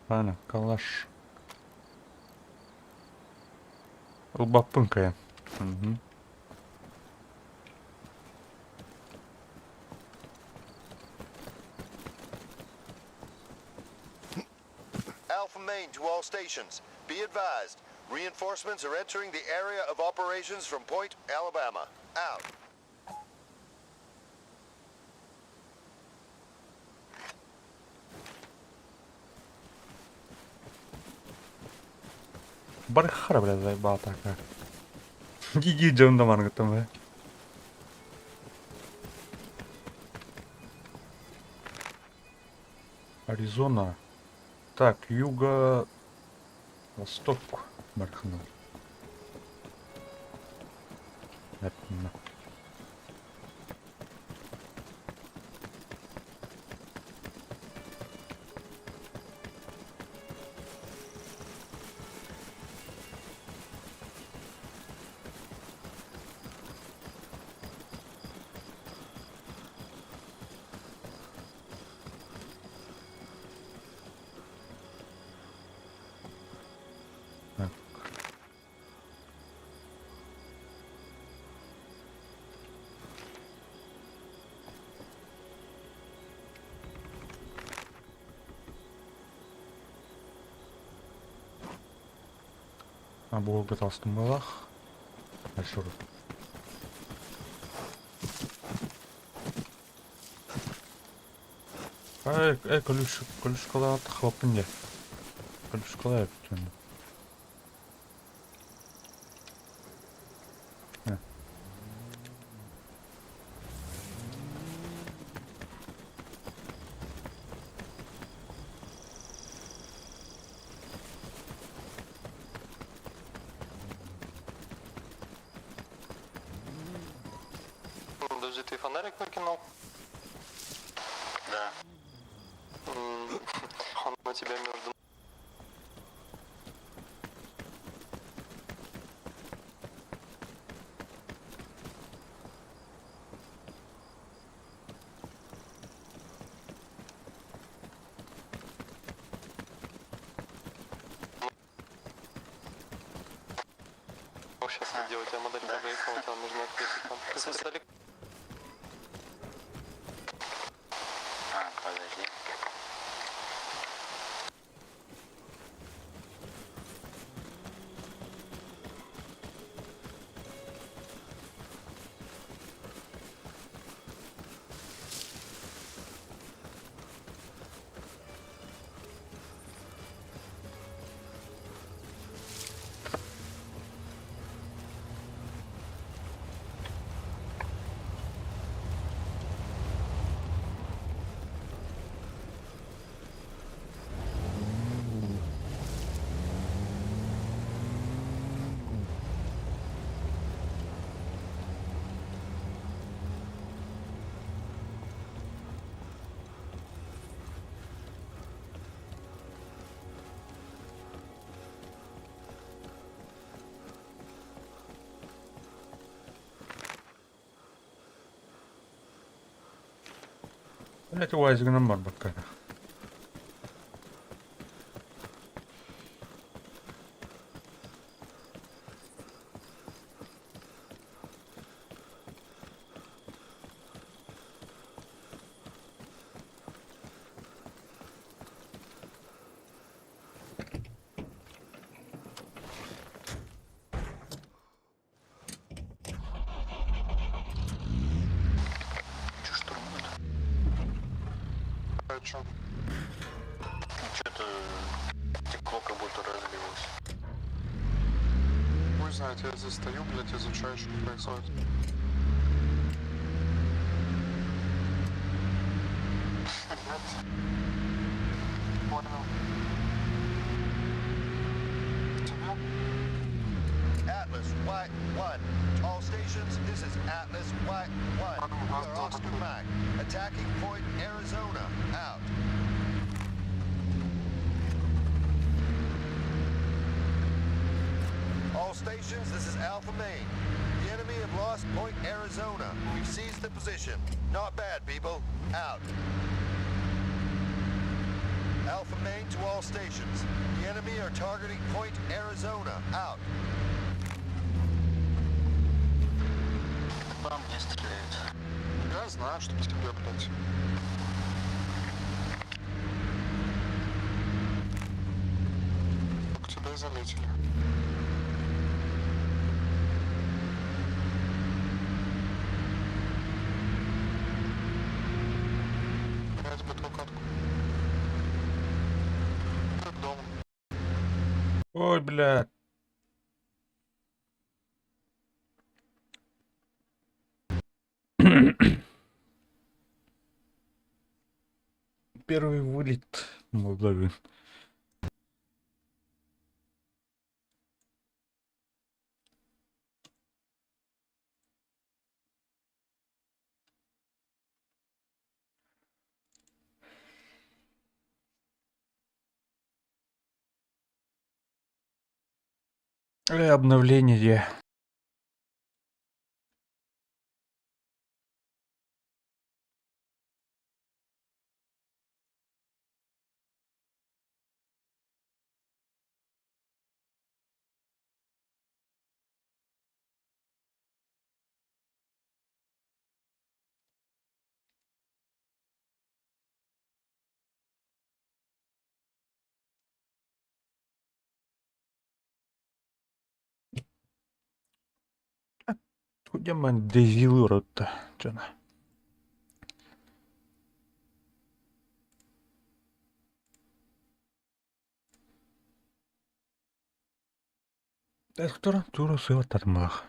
Ладно, калаш. Лбапынкая. Угу. Alpha Main to all stations. Be advised, reinforcements are entering the area of operations from Point Alabama. Out. Барыххара, бля, заебал так. Дии дьон да маныгыттан бля. Аризона. Так, юго... Восток. Бархана. Так. А буолбут астыммалах. Дальше. Эй, эй, колюш, колюшкалаат хлопын дьэ. Колюшкалаа эбит Подожди, ты фонарик выкинул? Да. Он у тебя между Сейчас где у тебя модель проехала, тебя нужно ответить там. Ты смотри, далеко. А, подожди. Блять, УАЗигынан барбакка. Че штурмуют? О чем? Что-то стекло как будто разбилось. Хуй знает, я здесь стою, блядь, изучаю, что происходит. Нет. Понял. Тебе? Atlas White 1. All stations, this is Atlas White 1. We are Oscar Mike. Attacking point Arizona. Out. All stations, this is Alpha Main. The enemy have lost Point Arizona. We've seized the position. Not bad, people. Out. Alpha Main to all stations. The enemy are targeting Point Arizona. Out. По мне стреляют. Я знаю, что по тебе, блядь. К тебе заметили. Блядь, бы твою катку. К дому. Ой, блядь. Первый вылет буолла бүгүн. Обновление дии. Дьэ Дезилы дьоно. Тура тура сыаттармах.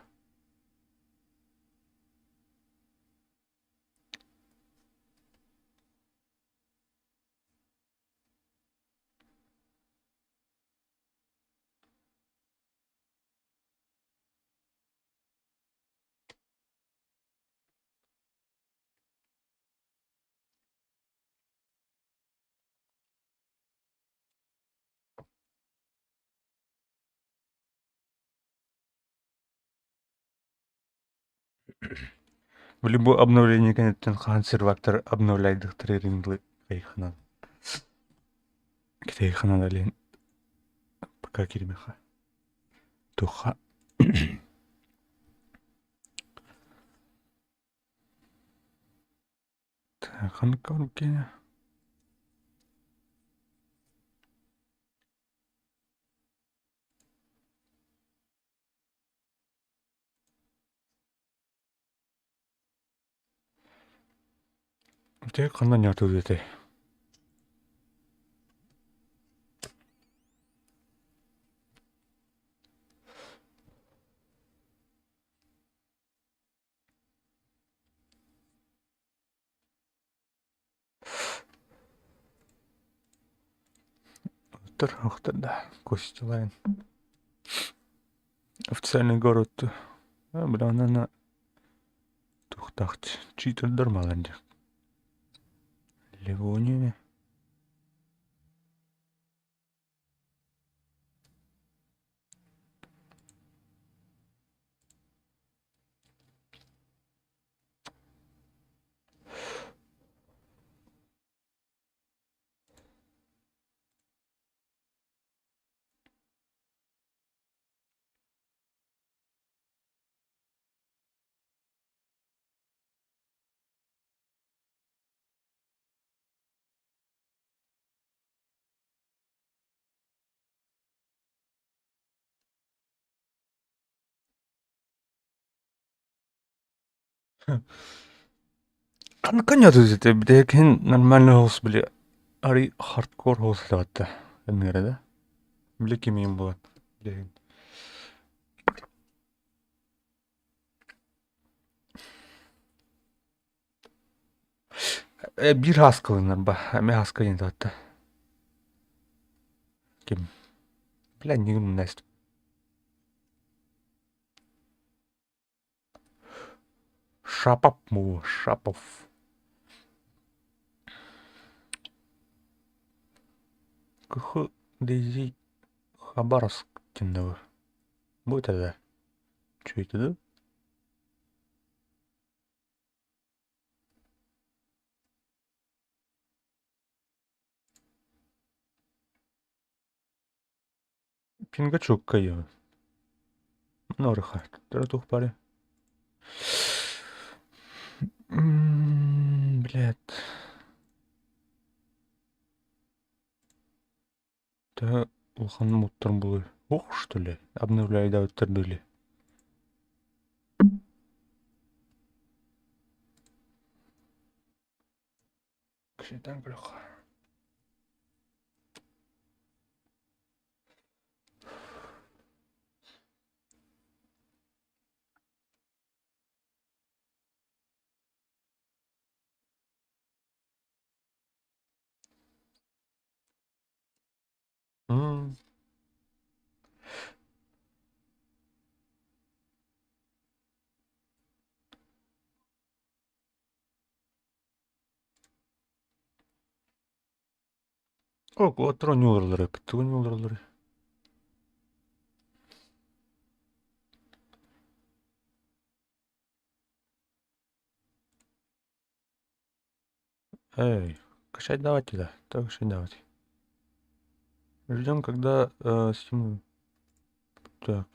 В любое обновление кэнниттэн хаһан сервактар обновляйдыхтар эрин кайханан. Китайханан алин пока киримеха. Туха. Ханнык киэнэ? Ити ханна ньаатылыы этэй? Охтор да Костялайн. Официальный город. Бля, она тухтах читердер маланди. Ливония. Ханнык Билигин нормальный хоус били ари хардкор хоус лаҕатта эмиэрэ Били кимиин буолан билигин. Биир хааскылыннар ба эмиэ хааска диэн таатта. Ким? Бля нигин умнаст. Шапов му, Шапов. Кх Дейзи Хабаровск диэн Бу это Что это да? Пингачок кайы. Норха. Тух паре. Блядь. Да улахан муттар булы. Ох, что ли? Обновляй да өттөрдүлі. Кшетан көрөх. О, оттор оонньуулар эппит. Тугу оонньуулар Эй, качать давайте, да. Так, качать давайте. Ждем, когда Steam... Так.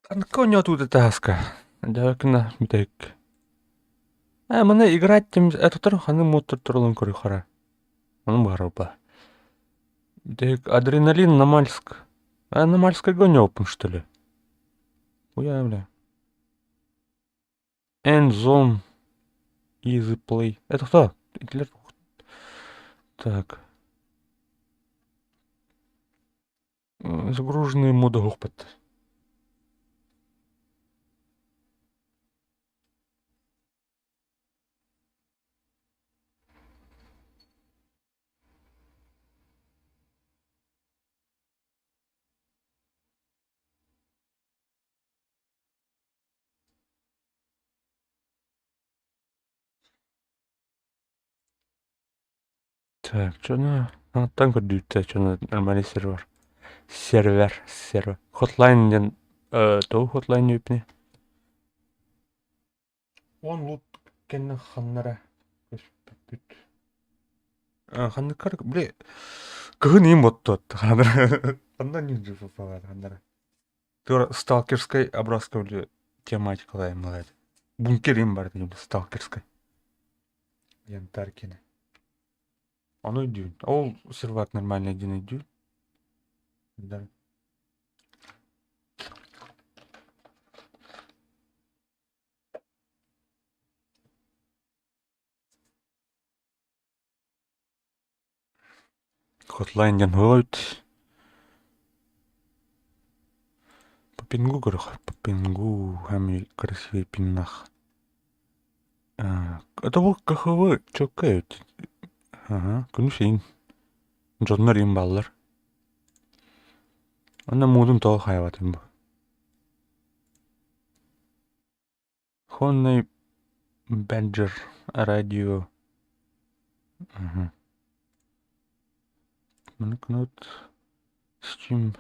Анка тут таска. Дякна битек. А, маны играть тем это ханы мотор туралын көрү хара. Оны барыба. Битек адреналин на Мальск. А на Мальской гонёпом, что ли? Хуя, бля. End Easy Play. Это кто? Так. Загруженные моды гохпат. Так, что на... А, там көрдүүтэ, что на нормальный сервер. Сервер, сервер. Hotline ден, тоу hotline үпне. Он лут кенне ханнара. Бүт. Ханныкар, бля, кыһын им боттот. Ханнара. Ханна не жифа ханнара. Тура сталкерской образка бля тематикалай малай. Бункер им бар дейм сталкерской. Янтаркины. Ону өйдүүн. Ол сервак нормальный дин өйдүүн. Да. Hotline ден хойт. По пингу көрөх. По пингу хами красивый пиннах. А, это был КХВ чокают. Ага, күнүс Дьоннор им баллар. Онно муудун тоҕо хайабатын бу. Хонный Бэджер радио. Ага. Кнут Steam.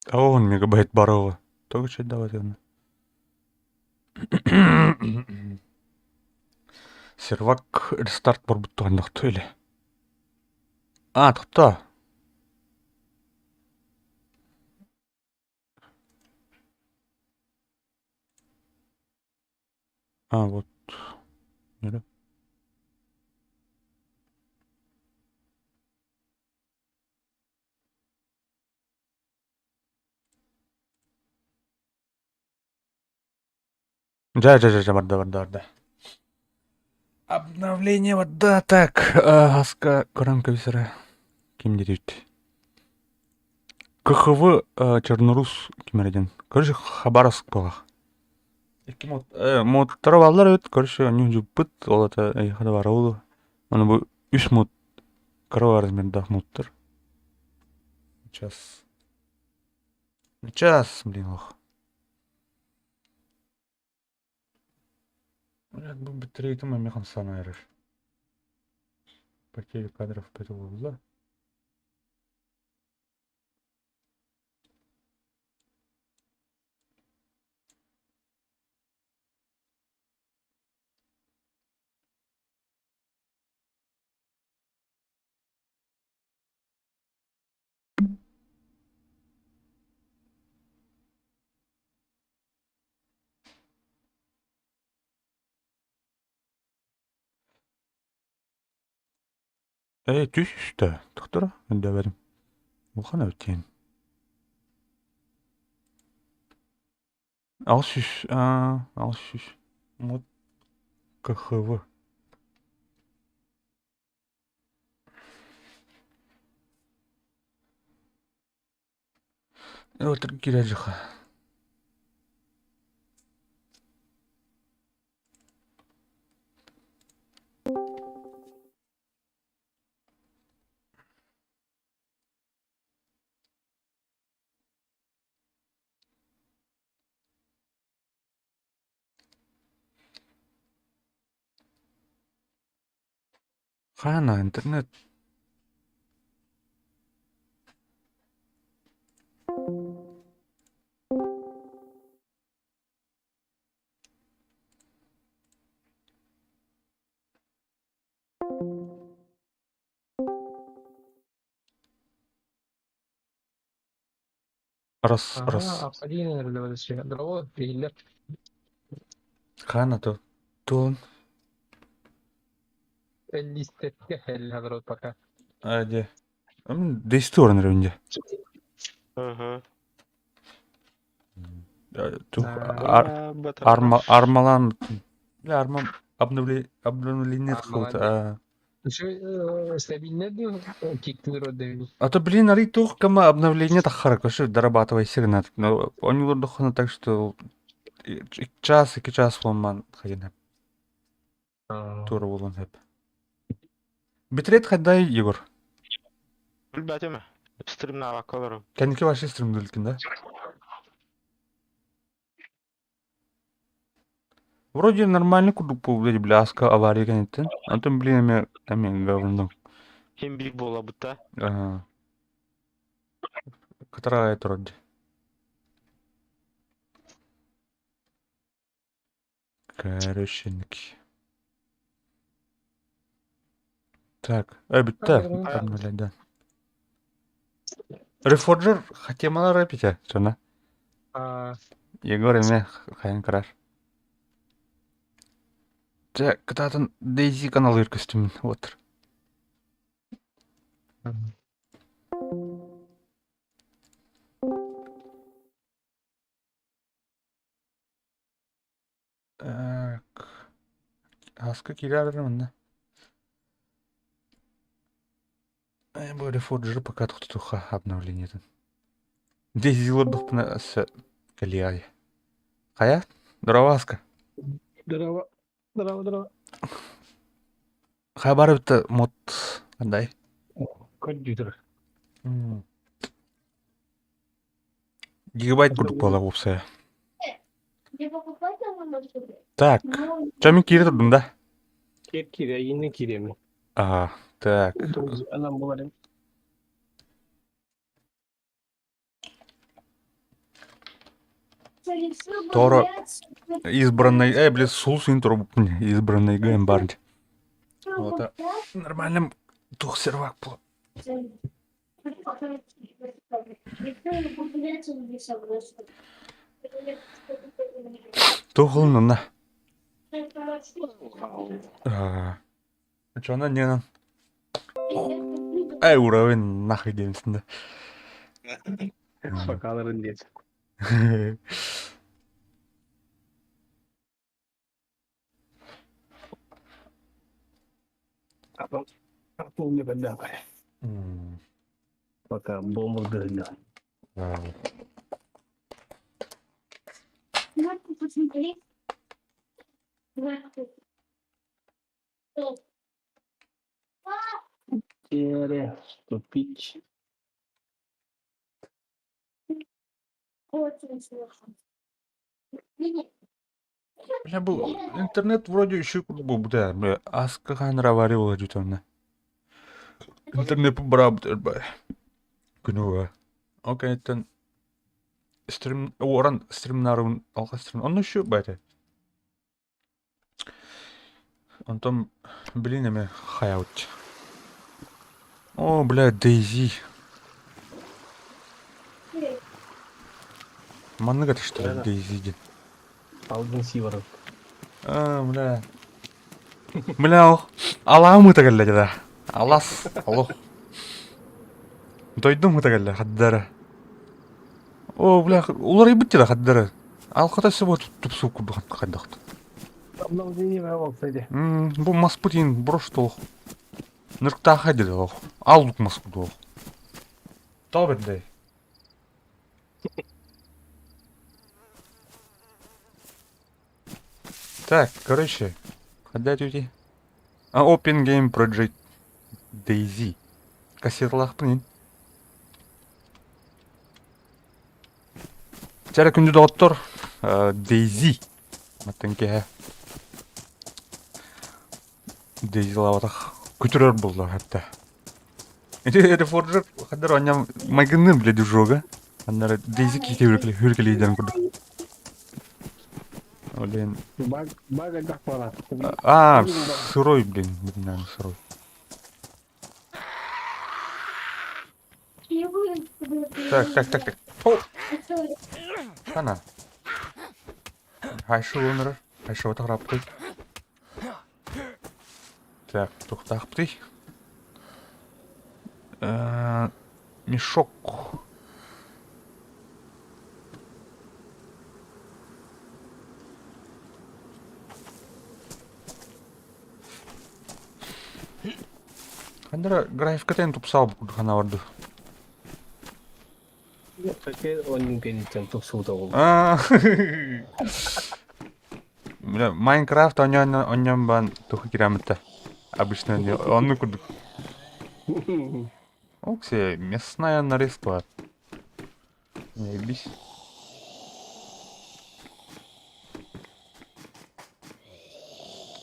А он мегабайт барова. Только что давать он. Сервак рестарт барбуттуганнахту или. А, тохто. А, вот. Нere? Жа, жа, жа, жа, барда, барда, барда. Обновление вот да, так. Аска коранка висера. Ким дедит? КХВ Чернорус кимерден. Короче, Хабаровск была. Икки мод, мод баллар өт, короче, они жуппыт, ол это хада бар олу. Оны бу үч мод кара размердах модтар. Сейчас. Сейчас, блин, ох. Блядь, бу битрейт механ санайрыр. Потеря кадров было. Эй, түстэ. Тохтора, өндәбәрим. Улхан өтен. Алсүс, алсүс, мод КХВ. Отыр кирэжиха. Хана интернет. Раз, раз. Хана то. Тон. Аде. Дестурн рунде. Ага. Арма армалан. Бля, арма обновление обновление какого-то. А то, блин, ары тух кама обновление тахара, вообще дорабатывай сигнат. Но они лурдухана так что час и час ман хагин Тура болон хеп. Битрейт хайдай, Егор? Билбэтим. Стримнаабакка олорум. Кэнники вообще стримнүүлкин да? Вроде нормальный курдук буолла бляска авария кэнниттэн. Онтон блин эмиэ эмиэ говно. Ким биир буолабыта. Ага. Кытараа турар дии. Короче, Так, бүттэ, обнулять, да. Reforger хотемалар эпите, чона. Егор эме хайын карар. Дьэ, кытаатын Дейзи каналыыр көстүмүн, вот. Так. Аска киирэр манна. Бу Reforger пока тохтотуха обновлениетин. Дейзи олордохпуна өссө кэлиэй. Хайа? Здорово, Аска. Здорово. Здорово, здорово. Хайа бары битта мод андай. Компьютер. Гигабайт курдук буола уопсайа. Так, чэ мин киирэ турдум да? Киир киирэ, иннин киириэмин. Аа, так. Анан буларым. Торо избранный, э, блин, сулсин турбуппун избранный ГМ бар Вот, нормальным тух сервак был. Тух ылынна. Чона ненан. Эй, уровень нахуй диэмсин да. Бакаларын диэт. Потом не поддавай. Пока бомбу дырда. Тере, тупить. Бля, бу интернет вроде еще бу да, бля, аска ханра варивала дютонна. Интернет бара б күнүгө. Окей, стрим уоран стримнарун алга стрим. Онно еще байте. Онтон блин эме хаyaут. О, бля, Дейзи. Манныга что ли, Дейзи диэн. Алдын сиворов. А, бля. Бля, ох. Алаам ыта кэллэ да. Алас, олох. Дойдум ыта кэллэ, хаддара. О, бля, уларыйбыт да хаддара. Алхата сөбө тупсуу курдук хайдахт. Обновление болса Бу маспыт иин брош толох. Нырктааха деді олох. Аллук мас курдук. Тоҕо бэрдэй. Так, короче, когда люди... А Open Game Project DayZ. Кассеталаахпын Чара күндү доҕоттор, DayZ. Маттан киһэ DayZ-лаабатах күтүрөр булла хатта. Ити Reforger хаддар онням майгынным бile движога. Аннары DayZ киите хүркелейден курдук. Блин. Баг, баг элбэх буолар. А, сырой, блин, блин, сырой. Так, так, так, так. О! Хана. Хайшы өмірі. Хайшы отағрапты. Так, тухтахпты. Мешок. Хандара графикатын тупсал курдук хана Таке оннун кэнниттэн тупсубута буолла. Бля, Майнкрафт онньон онньон бан туху кирамытта. Обычно онну курдук. Оксе, мясная нарезка. Заебись.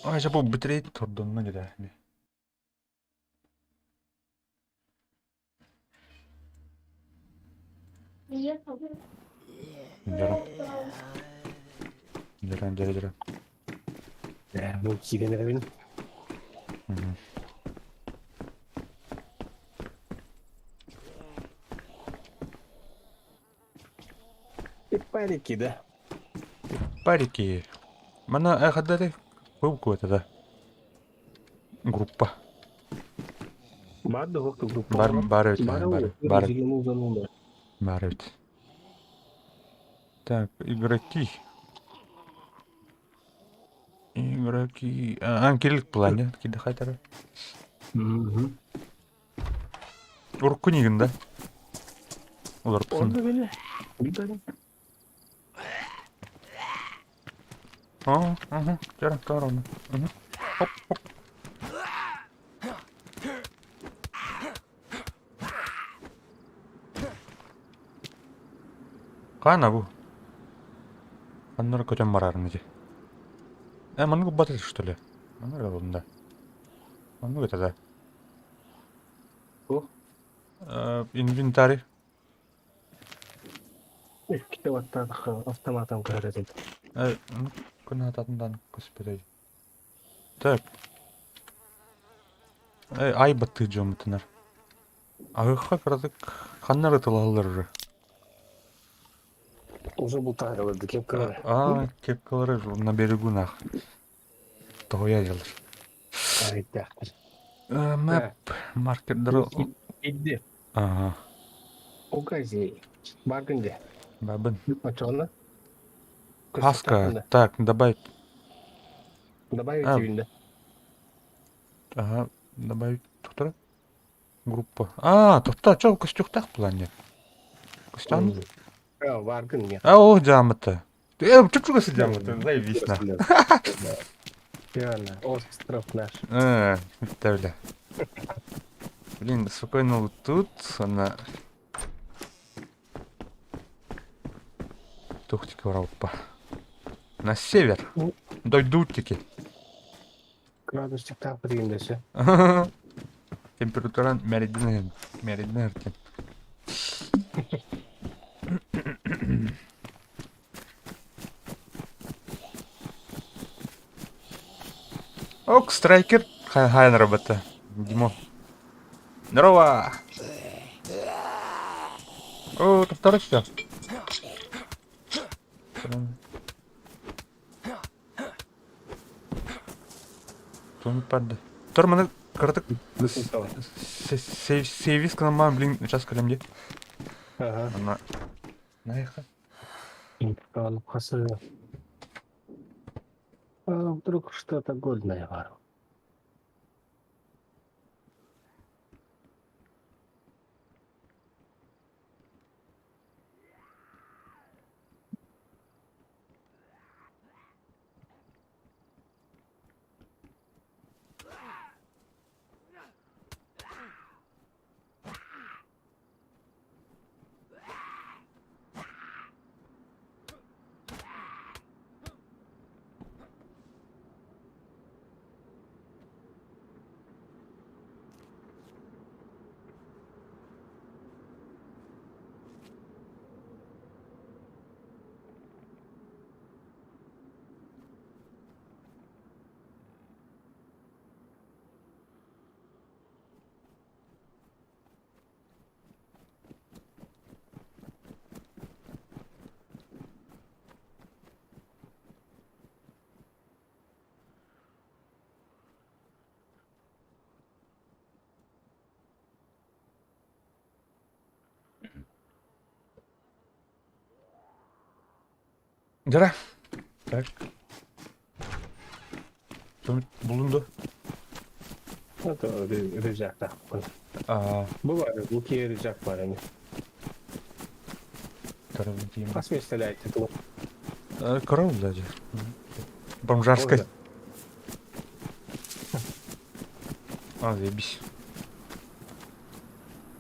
Ай, жабу битирейт тордонно деді. Дьара. Дьара, дьара, дьара. Ээ, бу киирэн эрэбин. Парики, да? Парики. Мана эхадары куйбу да. Группа. Бар да группа. Бар бар эбит, бар. Бар. Бар эбит. Так, игроки. Игроки. А, кирилик плане. Киди хайтары. Угу. Урукку нигин да? Олорпун. Онда били. Билбэтим. Аа, ага, жара, жара оны. Хоп, хоп. Хаана бу? Ханнары көтөн барарын ити. Э, маннык батыр что ли? Маннык болдум да. Маннык это да. О. Инвентарь. Иккитэ баттаатахха автоматом көрөр этим. Э, ну, күн көспөтөй. Так. Э, ай баттыы дьоммутунар. Аһыхха кыратык ханнары тылаллар уже. Уже бултаһарыларды кепкалары. А, кепкалары на берегу нах. Тоҕуйа дьалар. Айдахтар. Мэп маркердары... Иди. Ага. Укази. Баргынде. Бабын. Очоно. Хаска. Так, добавить. Добавить винда. Ага, добавить тухтара. Группа. А, тухта, чё, костюхтах плане? Костян? А, варгын не. А, о, жамыты. Э, чуть-чуть жамыты, заебись на. Верно, остров наш. Э, бля. Блин, спокойно вот тут она. Тухтики группа. На север. Дойдутики. Градусник так приемдесе. Температура меридин, меридин. Ок, страйкер. Хай, на работа. Димо. Здорово! О, это второй все. Тун падды. Тор маны кырдык сейвис кынаман, блин, сейчас калемде. Ага. Ана. Наеха. Хасы. А вдруг что-то годное бар. Дьэ Так. Булунду. Это рюкзактаахпын. Аа. Бу бар, бу киһи рюкзак бар ини. Хас миэстэлээйти тугу? Корова даже. Бомжарская. А, заебись.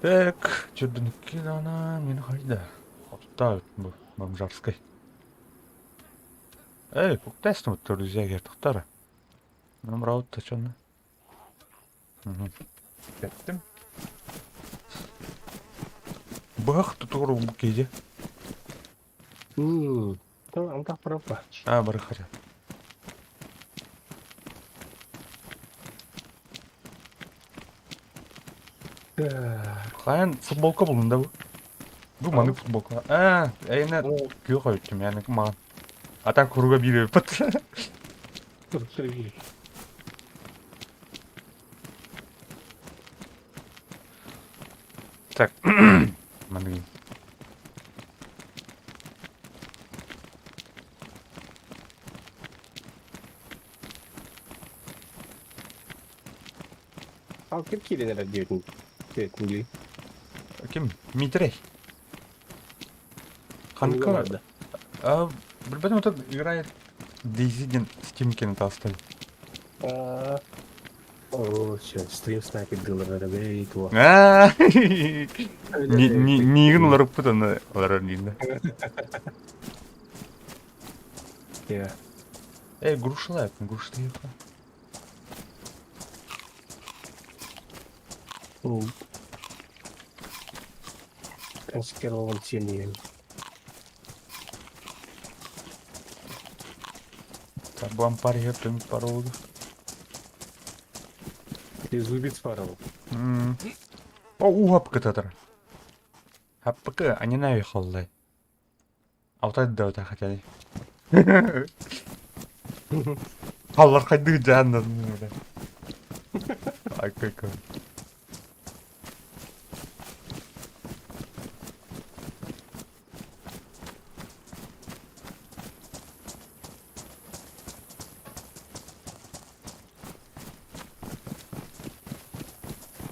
Так, Чердынкина мин хайда. Отта бу бомжарской. Эй, пуктасно вот друзья тахтара. Нам раут тачанна. Кеттим. Бах, тут кейде. Антах пропа. А, бары хотят. Хайан футболка булдум да бу. Бу маны футболка. А, эйне күөх өттүм, яны маған. А так куруга бире пат. Так. Маны. Ал ким киирэн эрэр диэбитин диэбитин дии. Ким? Митрей. Ханка. А, билбэтим вот играет Дейзи диэн Steam кини таастан. О, все, стрим снайпер дылар эрэ туа. Аа. Миигин олоруппут онно олорор диин. Yeah. Эй, грушалайт, груша Конспирован сильный. Так, бампар ертем паролду. Трезубец парол. О, уапка татар. Хаппыка, они наехали. Алтай да хотели. Аллар хайды жаннан. Ай, какой.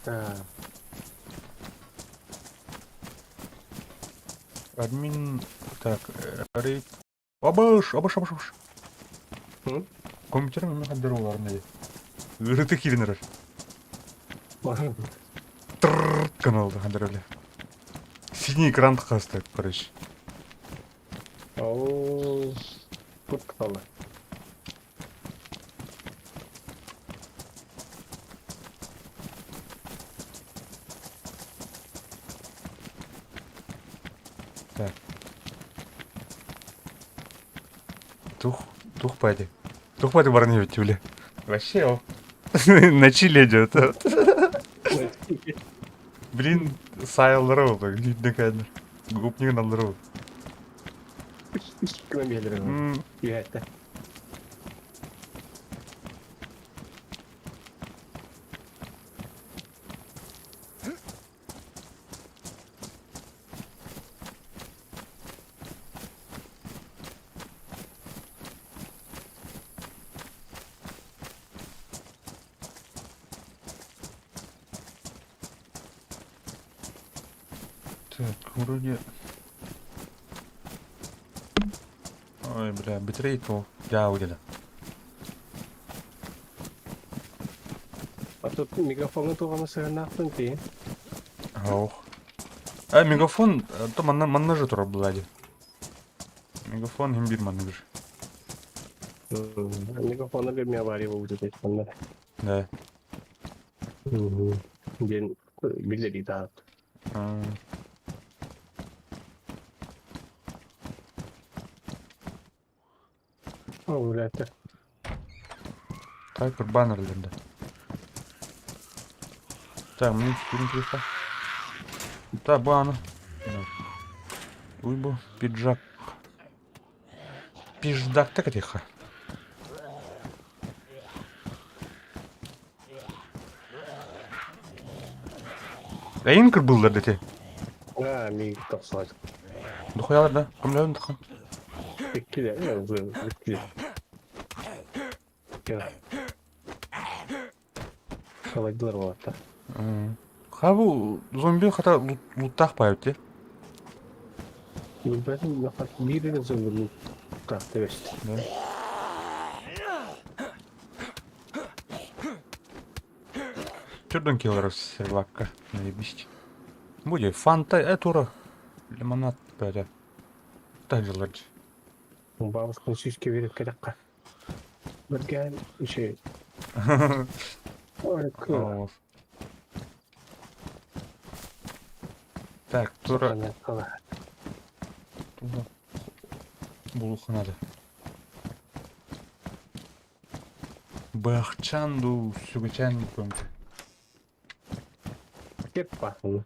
Так. Админ... Так, рейд... Абыш, абыш, абыш, абыш. Компьютер мен хаддер оларын Үрүтү киирин эрэр. Трррр каналды хаддер эле. Синий экран тахаста, короче. О, тут кто Так. Тух, тух пади. Тух пади барны ведь тюля. Вообще, о. На чиле идет. Блин, сайылдыры ол, лидник Гупник налдыры. Километр. Это. Так, вроде... Ой, бля, битрейт ол дьаа удела. А тут мегафоҥҥа туох эмэ сыһыаннаахпын дии. Ох. А, мегафон, то манна, манна же турар буолла дии. Мегафон иһин биир маннык же. Мегафона бир авария буолбут этэ манна. Да. Диэн биллэрии таһаат. О, блядь. Так, баннер да. Так, мне теперь интересно. Да, бан. Уйбу, пиджак. Пиждак так тихо. Эйин кырбыллар дете. А, миигин тохсоот. Духуялар да, көмлөбүн таххан. Иккиле, иккиле. Салайдылар буолатта. Хабу зомби хата луттаах баайбыт дии. Билбэтим, биир эрэ зомби луттаах тэбэстэ. Төрдөн килограмм сервакка наебись. Будет фанта, это лимонад, бля. Так делать. Бабушканы сүүскэ биэрэн кэтэххэ. Бэргээн үчүгэй. Так, тура... Тура... Булуха надо. Бахчан дуу, сүгэчээн көмтө. Серп баахын.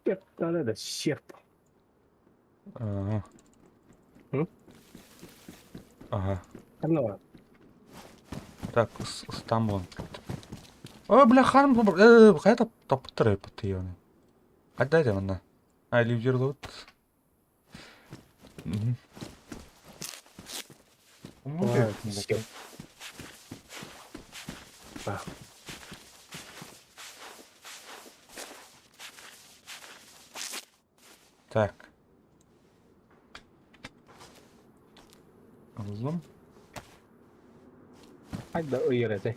Серп надо да серп. Ага. М? Ага. Ханна Так, Стамбул. О, бля, ханым, э, хайа таппыттар эппит Хайда это манна? А, лидер лут. Серп. Так. Ыллым. Хайда ыйар этэй?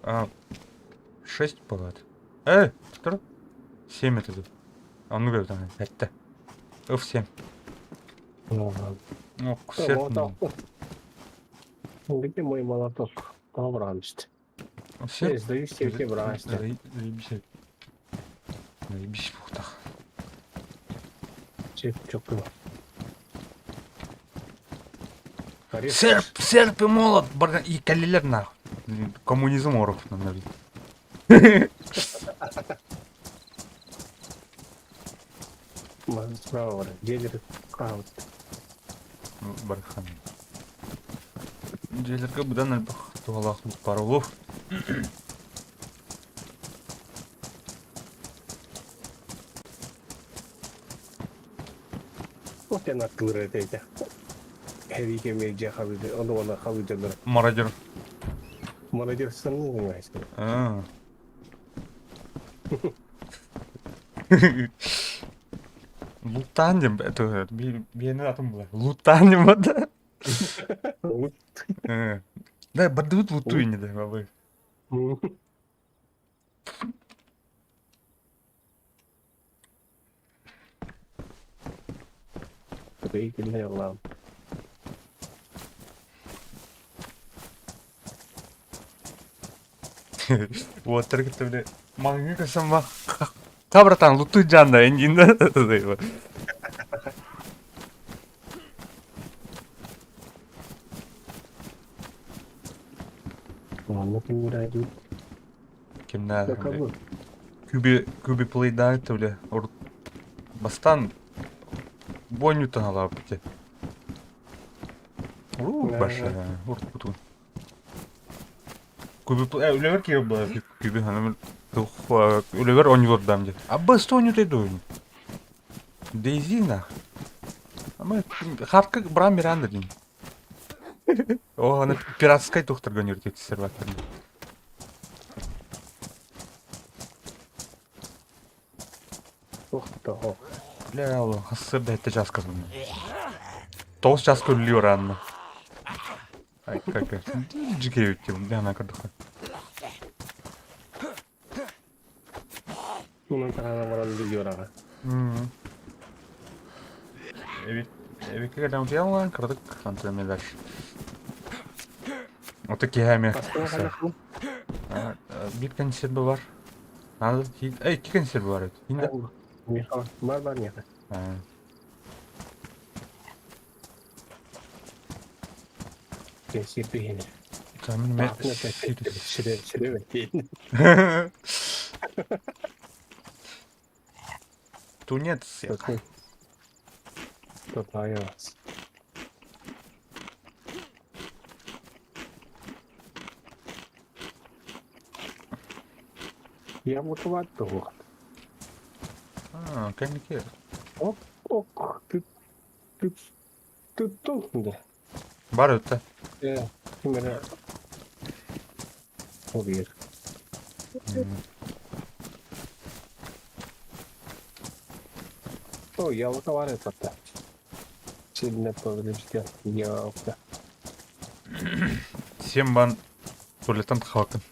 А, 6 болады. Э, тұр. 7 это тут. А ну говорит, ана, әтті. F7. Ну, серп. Где мой молоток? Добранст. Серп. Сдаюсь тебе брать. Заебись. Заебись, пухтах. Серп, чё Серп, серп и молот, и калилер нахуй. Коммунизм оров, наверное. Справа, Делер аут. Бархан. Дьиэлэргэ быдан элбэх туһалаах баар буолуо. Вот я наттылыр этейте. Херики медиа хабыды, ону она хабыдылар. Мародер. Мародер саны понимаешь. А. Лутаан диэн это биэнэ атын була. Лутаан диэн да. Да, бардыбыт луту ини да бабы. Строительный лам. Вот, только бля, маҥҥа сама. Ха, братан, лутуй джанда, эндин да. Ладно, кимнэрэ Кимнээх Күбү Күбү плейдаан бля урут бастаан буонньуттан алаабыт дии. Уруу баша уруккутун. Күбү үлэбэр киһи буолар күбү ханам үлэбэр оонньуулардаам дии. Аббас оонньуутай дуо Дейзи нах. Ама хартка Брам Миранда диин. О, аны пиратскай тухтарга университет серваторын. Туох да оһох. Бля, ол сарсыарда сэттэ чааска сылдьан. Тоҕус чааска үлэлии бараанна. Ай, как дьикэй эбит диэн көрдөххө. Унан таһаана баран юраҕа. Эбит эбикке кэлэн утуйан кыратык антон дальше. Ото киһи эмиэ. Биир консерва бар. Надо эй, икки консерва бар эбит. Инде. Бар бар миэхэ. Кэнсиэр биһиэнэ. Там мен Сире сире бэттиэн. Тунец. Тотайас. Яблоковат туох. А, кэнники. Ок, ок, ты ты ты да. Бар өттө. Э, ким эрэ Объер. О, яблоко бар это. Сильно поврежден. Яблоко. Сен бан туалеттан тахабаккын.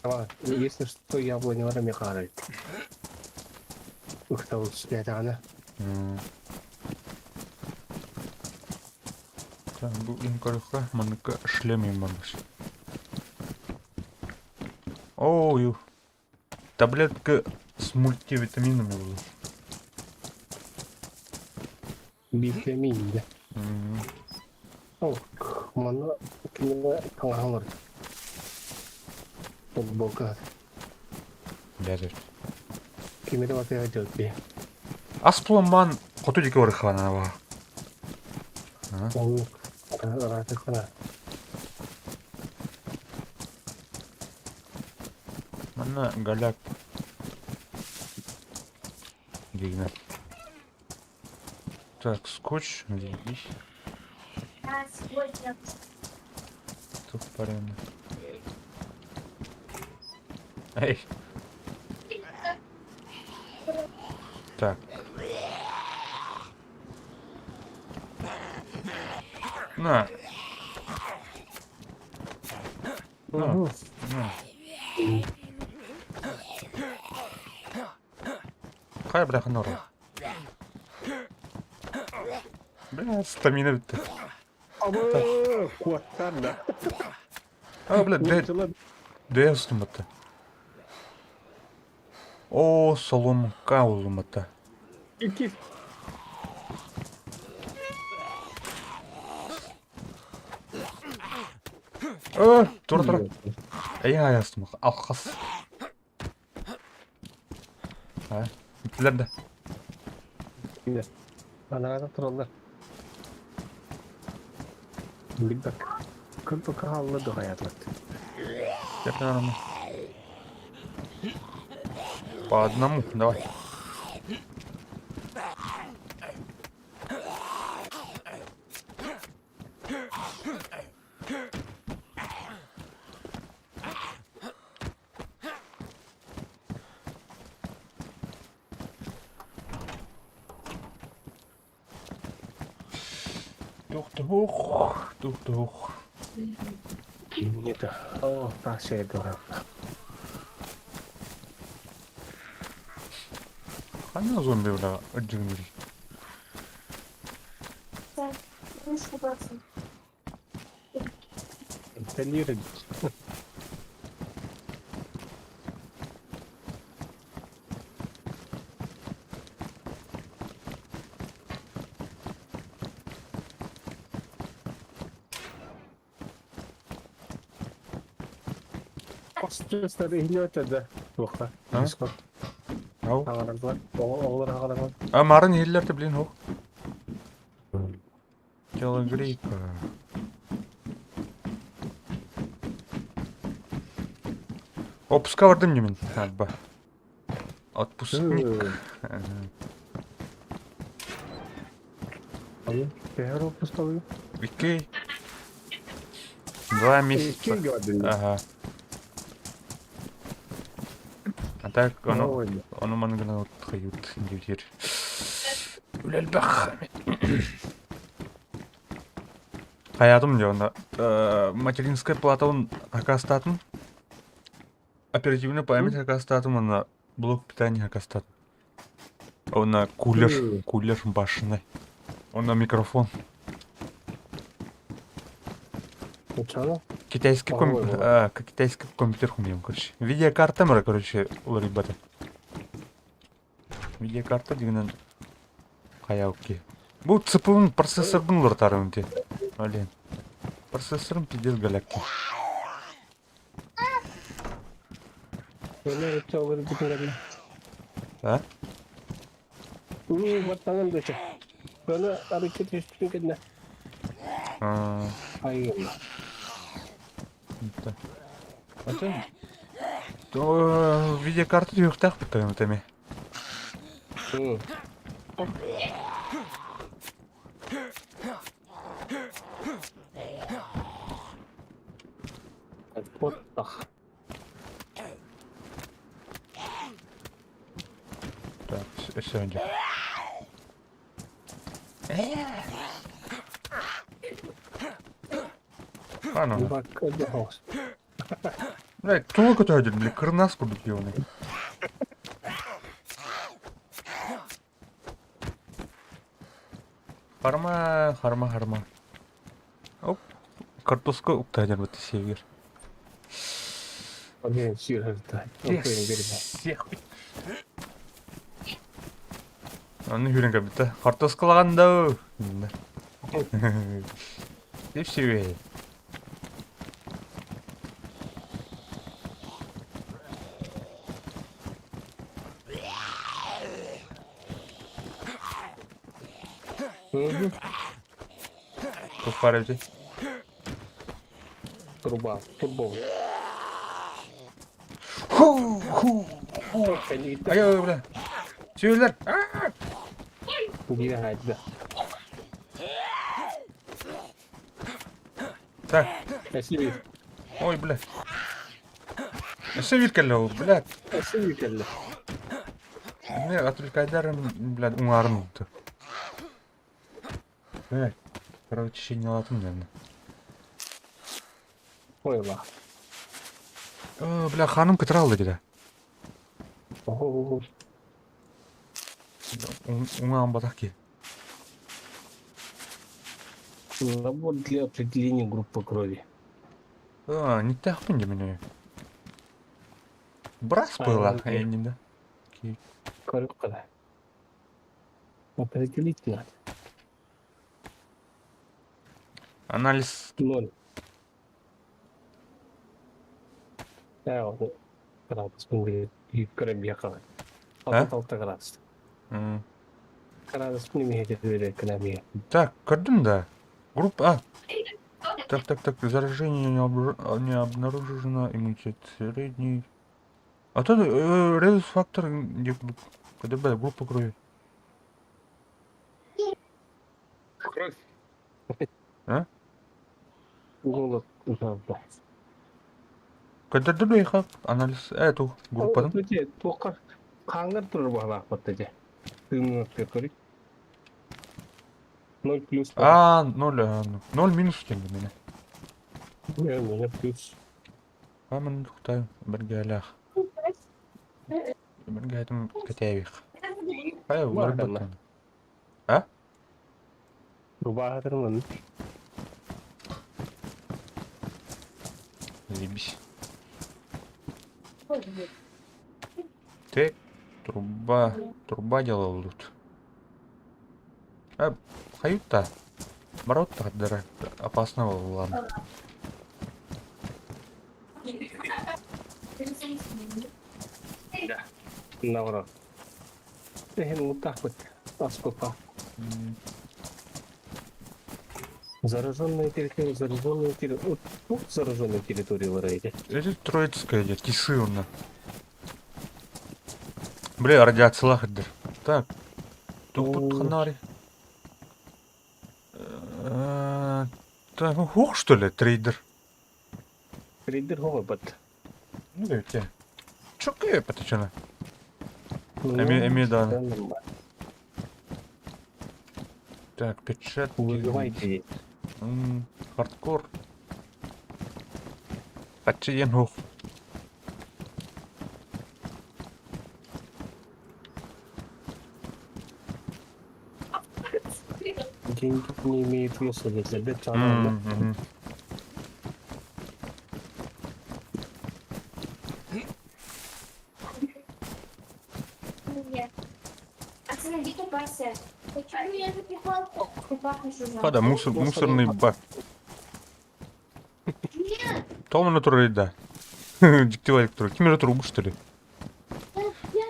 А, если что, яблоня мехарит. Ухтал сүтэтэҕинэ. Так, бу им көрөххө манныка шлем им барбыш. О, ю. Таблетка с мультивитаминами была. Витамин, да. О, манна кинилэр таҥаһалар. Футболка. Дядя. Кимире батыга дьылби. Ас пломбан хоту диэки барыххана Ол ыраатыккана. Манна голяк. Дигнер. Так, скотч, заебись. Тут парень. Эй. Так. На. На. На. Хайа бляха нора. Бля, стамина бүттэ. Абы, куаттар да. А, бля, дөйө устумматта. Оо, соломка улумматта. Икки. Э, тура тура. Эйин аястым, алхас. А, бүттүлэр да. Анаата тураллар. Билбэк. Кырпы хаалла духаятылат. По одному, давай. Тух-тух, тух-тух. Нет. О, тасия дура. Ханна зомби, бля, отдергнули. Инсталлировать. Остро да. Туха. Дискорд. Ау. Аҕараллар. Оҕолор аҕаларга. А марын иһиллэр блин, ох. Телогрейка. Отпуска бардым димин, Альба. Отпускник. Алы, төһөр отпускалыы? Икки. 2 месяца. Ага. А так ону ону маны гына хайыт диир. Үлэ элбэх. Хайаатым дьэ онно материнская платабын акаастаатым. Оперативная память акаастаатым уонна блок питания акаастаатым. Уонна кулер, кулер башенный. Уонна микрофон. Китайский, ком... а, китайский компьютер хумьем, короче. Видеокарта мара, короче, уларыйбата. Видеокарта дегенен хайауки. Бу ЦПУ процессорбын уларытарым ти. Блин. Процессорым пиздец галякки. А? А. Атын видеокарта түһүөхтээх буттаҕым эми. Так, өссө А, ну. Блядь, тула көтөһөдүн, бля, кырнас курдук ебаный. Харма, харма, харма. Оп, картошка уктаһар бытты север. Всех. Аны хүрен кәбітті. Картошкалаған да. Деп себе. Тух бар эбити? Труба, турбо. Ху, ху, ху. Ай, ай, бля. Сүөллэр. Биир хайда. Так. Спасибо. Ой, бля. Өссө биир кэллэ ол, блядь. Өссө биир кэллэ. Эмиэ отвлекайдарым, блядь, уҥаарым ууту. Блядь, кровотечение наверное. Ой, ла. О, бля, ханым кытыралды деді. О, Уңаан батах ки. Набор для определения группы крови. А, не тахпын демене. Брас была, я не да. Көрүк Определить надо. Анализ. Ноль. Э, градус көрөн биэхэ. 6 градус. Градус не Так, көрдүм да. Группа А. Так, так, так, заражение не, обр... не обнаружено, иммунитет средний. А то резус фактор где КДБ, группа крови. Кровь. А? Голод, жажда. КДБ анализ эту группадан. Туохха хаангар турар баҕалаахпат дьэ. Тыынын көрүк. 0 плюс. А, 0, а, 0 минус тем меня. Не, у меня плюс. А, мен тухтаю, бергелях. Бергетим катевих. Ай, уларбаттан. А? Рубаатырмын. Заебись. Так, труба, труба делал тут. А, хают-то. Борот-то опасно ладно. Да. Наоборот. Эх, вот так вот. А сколько? Зараженная территория, зараженная территория. Вот тут зараженная территория в рейде. Это Троицкая идет, тисы он. Бля, радиация лахадыр. Так. Тут ханари. Так, ух, что ли, трейдер. Рейдер хоҕойбот. Ну дайте. Чөкө патычана. Эми эми да. Так, перчатки. Выживайте. Хардкор. Аччыйан хух. Деньги не имеют веса для тебя, чана. Оксана, иди купайся. Почему я запихал? Ты пахнешь ужасно. Хада, мусор, мусорный бак. Нет, Тома натурой, да. Диктивай электро. Ким же трубу, что ли? я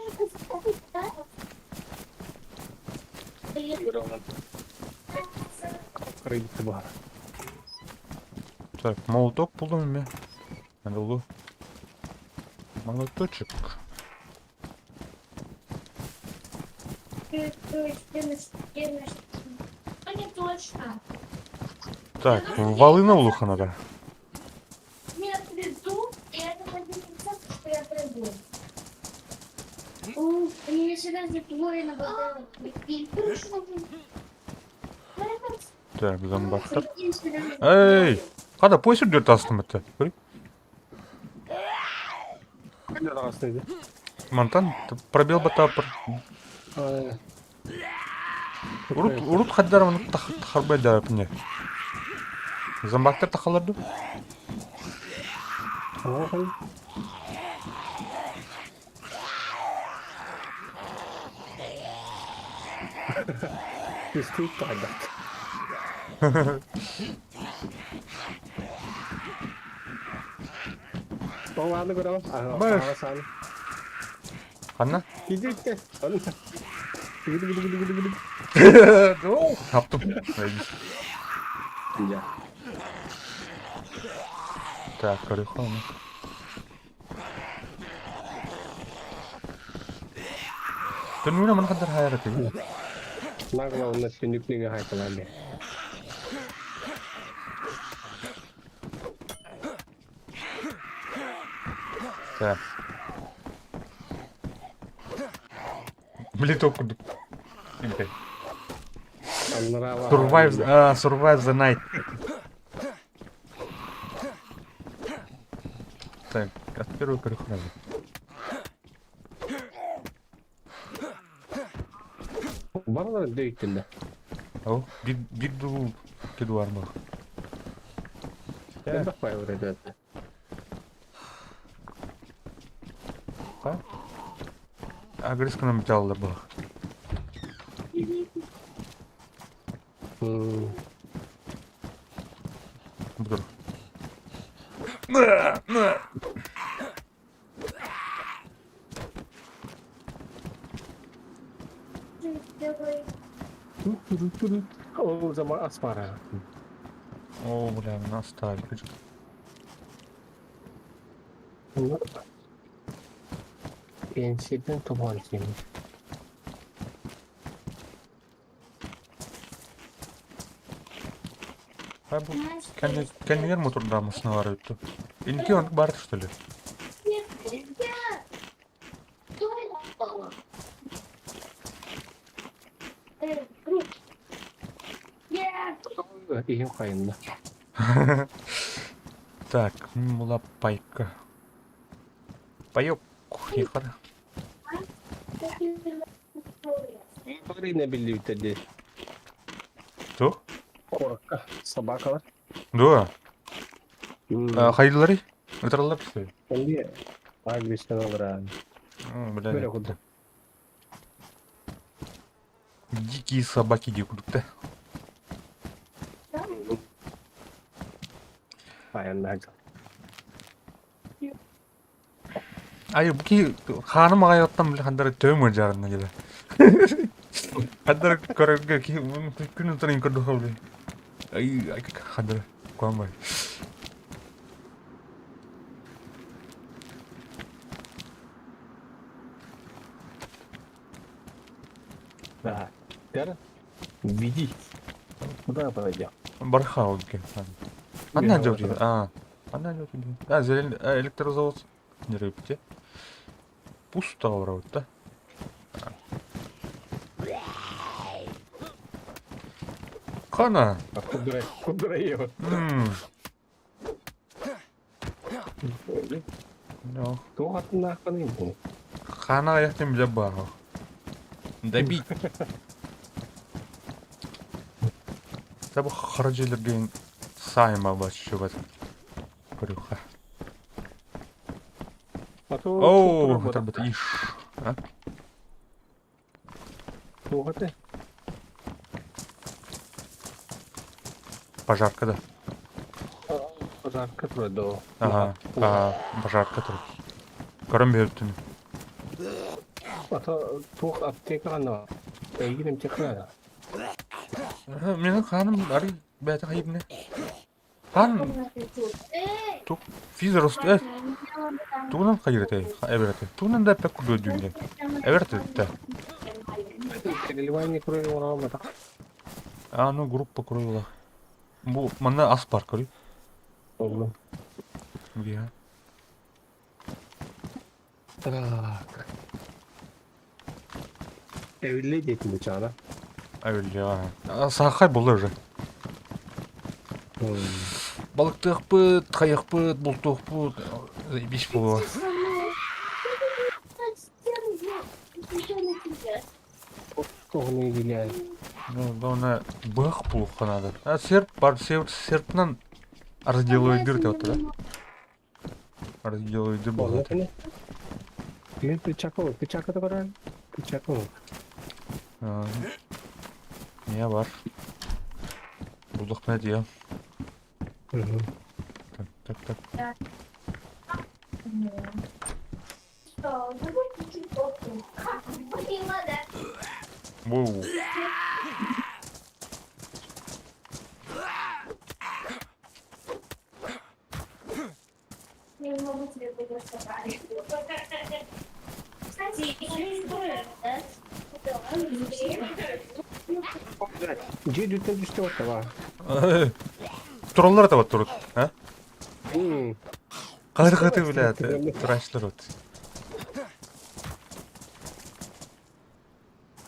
же хотела. Крыльца Так, молоток булдум мен. Надо булу. Молоточек. Не точно. Так, валы на улуха надо. Я приду, и это будет рецепт, что я приду. У, меня сюда затворено было. Так, зомбактар. Эй! Хада, пояс үрдер тастым это. Мантан пробел батапыр. Урут урут хаддар оны тахарбай да не. Зомбактар тахаларды. Түстүү тайдат. Оңаны көрөм. Бар. Ханна? Кидикке. Таптым. Я. Так, көрүхөн. Түнүнө мын кадар хайра тиги. Нагло на түнүкнүгө хайкалан. Так. Блин, курдук. Survive, survive the night. Так, от первой көрүхөн. Барлар дөйтүндө. О, биг биг ду кедуар бар. Элбэх бай ребята. Ха? Агрисканы металлар бар. Буdur. На, на. Ол zaman аспара. О, бля, меня оставили. Пенсиядан тубан сени. А бу кәннер моторда машина бар өттү. Инки он бар что ли? Иһин хайында. Так, мула пайка. Паёк, ехар. Барина билли Кто? Корка. Собакалар. Да. Хайдылары? Ытыралар что ли? Онди агресияны алыр. Бля. Бөлө курдук. Дикие собаки дикудук да. Айанна. Ай, бу ки ханым аяттан биле хандар төмө жарына келе. Хандар көрөгө ки күнү турын көрдү хабы. Ай, ай хандар куамбай. Да. Теперь веди. Куда пойдем? Барха олке. Анна жок. А. Ханна идет? А, зелень, электрозавод не рыбте. Пусто вроде, да? Хана! Куда, куда его? No. Туох был? Хана яхтым для баров. Добить. Таба харжилерген сайма баччубат. Крюха. Оу, это иш. А? Туох ты? Пожарка, да. Пожарка турдо. Ага, ага, пожарка тур. Көрөн биэртин. Ата туох аптеканы. Эйгин эмтехана. Менин ханым ары бәйті хайыбны. Хан тук физер э тугунан хайырты эберте. Тугунан да пек курду дүйнде. Эберте да. Переливание крови орамата. А ну группа крови. Бу манна ас бар көрүй. Oldu. Бия. Так. Evliliğe диэтин бычаана. Әвелле. Сахай болды уже. Балыктыахпыт, хайахпыт, бултуохпут, заебись буолуо. Тоҕуну билээ. Ну, главное, бых плохо надо. А серп, бар, серп, серпнан разделывает дырты вот да? Разделывает дыр Болла болады. кини. Мен пычако, пычако да баран. Пычако. Не бар. Булдук не дия. Так, так, так. Воу. Я не могу тебе предоставить. Кстати, еще да? Дьиэ дүттэн түстэ оттава. Троллар да вот турут, а? Кайыр кыты билет, трашлар вот.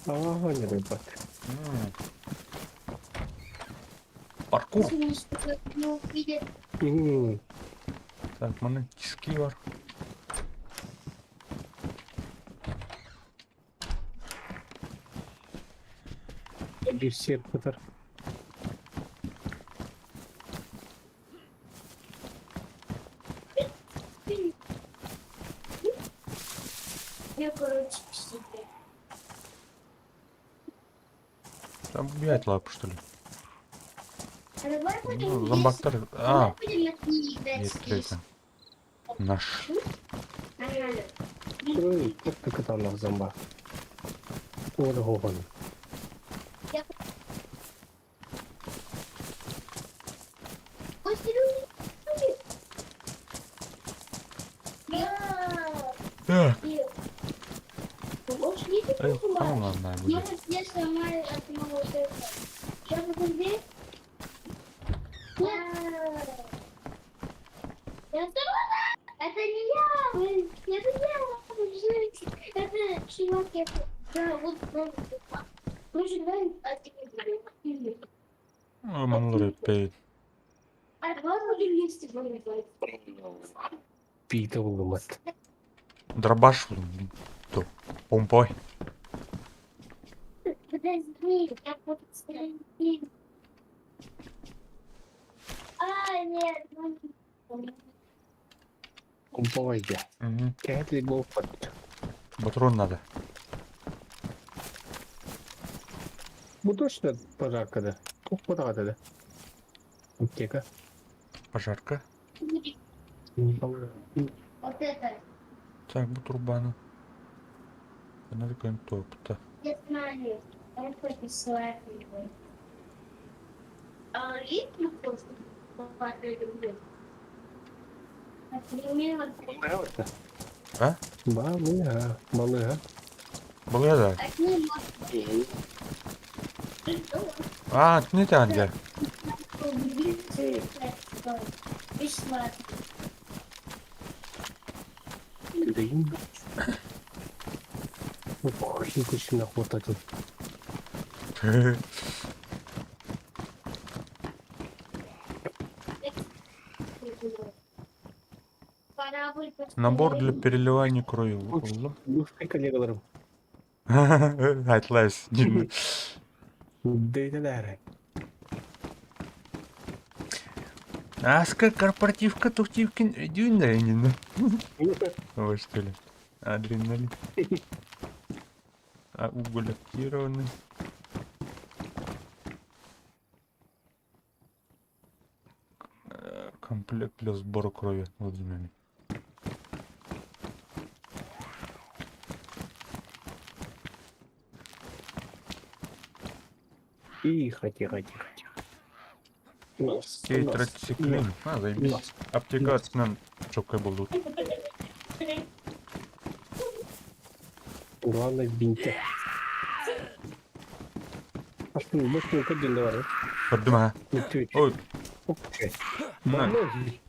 Аа, не рыбат. Паркур. Так, маны тиски бар. Бир серп кытар. Я, короче, себе. Там убивать лапу, что ли? А давай будем Ну, вместе- зомбактар. Давай А, будем от них играть нет, здесь. третий. Наш. Ага. Ой, как кытанах зомба. Ор гогон. Я... Ой, серьезно? Я... Так. Больше не Эй, там ладно Я будет. я сама от вот это. Сейчас подожди. Я Я сама. Это не я. Это я. Это чувак, я... Да, вот, вот. Мы же давай Маналар өппейт. А давай будем вместе воевать. Пита булумат. Дробаш. То. Помпой. Подожди, я буду стрелять. А, нет, ну... Помпойга. Кэти болпат. Патрон надо. Бу точно пожарка да. Тух пожарка да. Аптека. Пожарка. Вот это. Так, бу трубаны. Надо какой-нибудь топ-то. Я знаю. Он хочет свой. А ритм просто люблю. Например, А? Балыга. Балыга. Балыга да. одни А, не тянет. Бесплатно. Дэйин. Хинкушина хватает. Корабль Набор для построен. переливания крови буллум. Бывший коллегаларым. Атлас. Дэйдэлэр. Аска корпоративка тухтивкин дюннеринин. Вот что ли. Адреналин. А уголь активированный. Комплект для сбора крови Владимир. Тихо, тихо, тихо, тихо. Нас, Тетрациклин. А, заебись. нас, Аптекация чокай будут. Главное в бинте. А что, больше не один давай. Подума. Ну, Ой. На. Больной.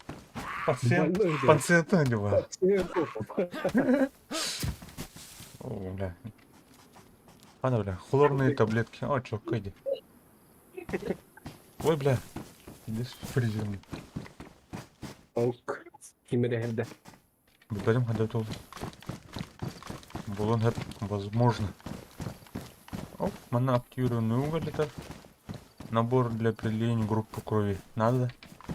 Пациент. Больной, да. Пациент не Пациент. О, бля. Ладно, бля, хлорные таблетки. О, чё, иди. Ой, бля. Иди с фризером. Ок. Кимире Бүтәрим хәдә тол. Булын һәп возможно. Оп, мана активированный уголь это. Набор для определения группы крови. Надо.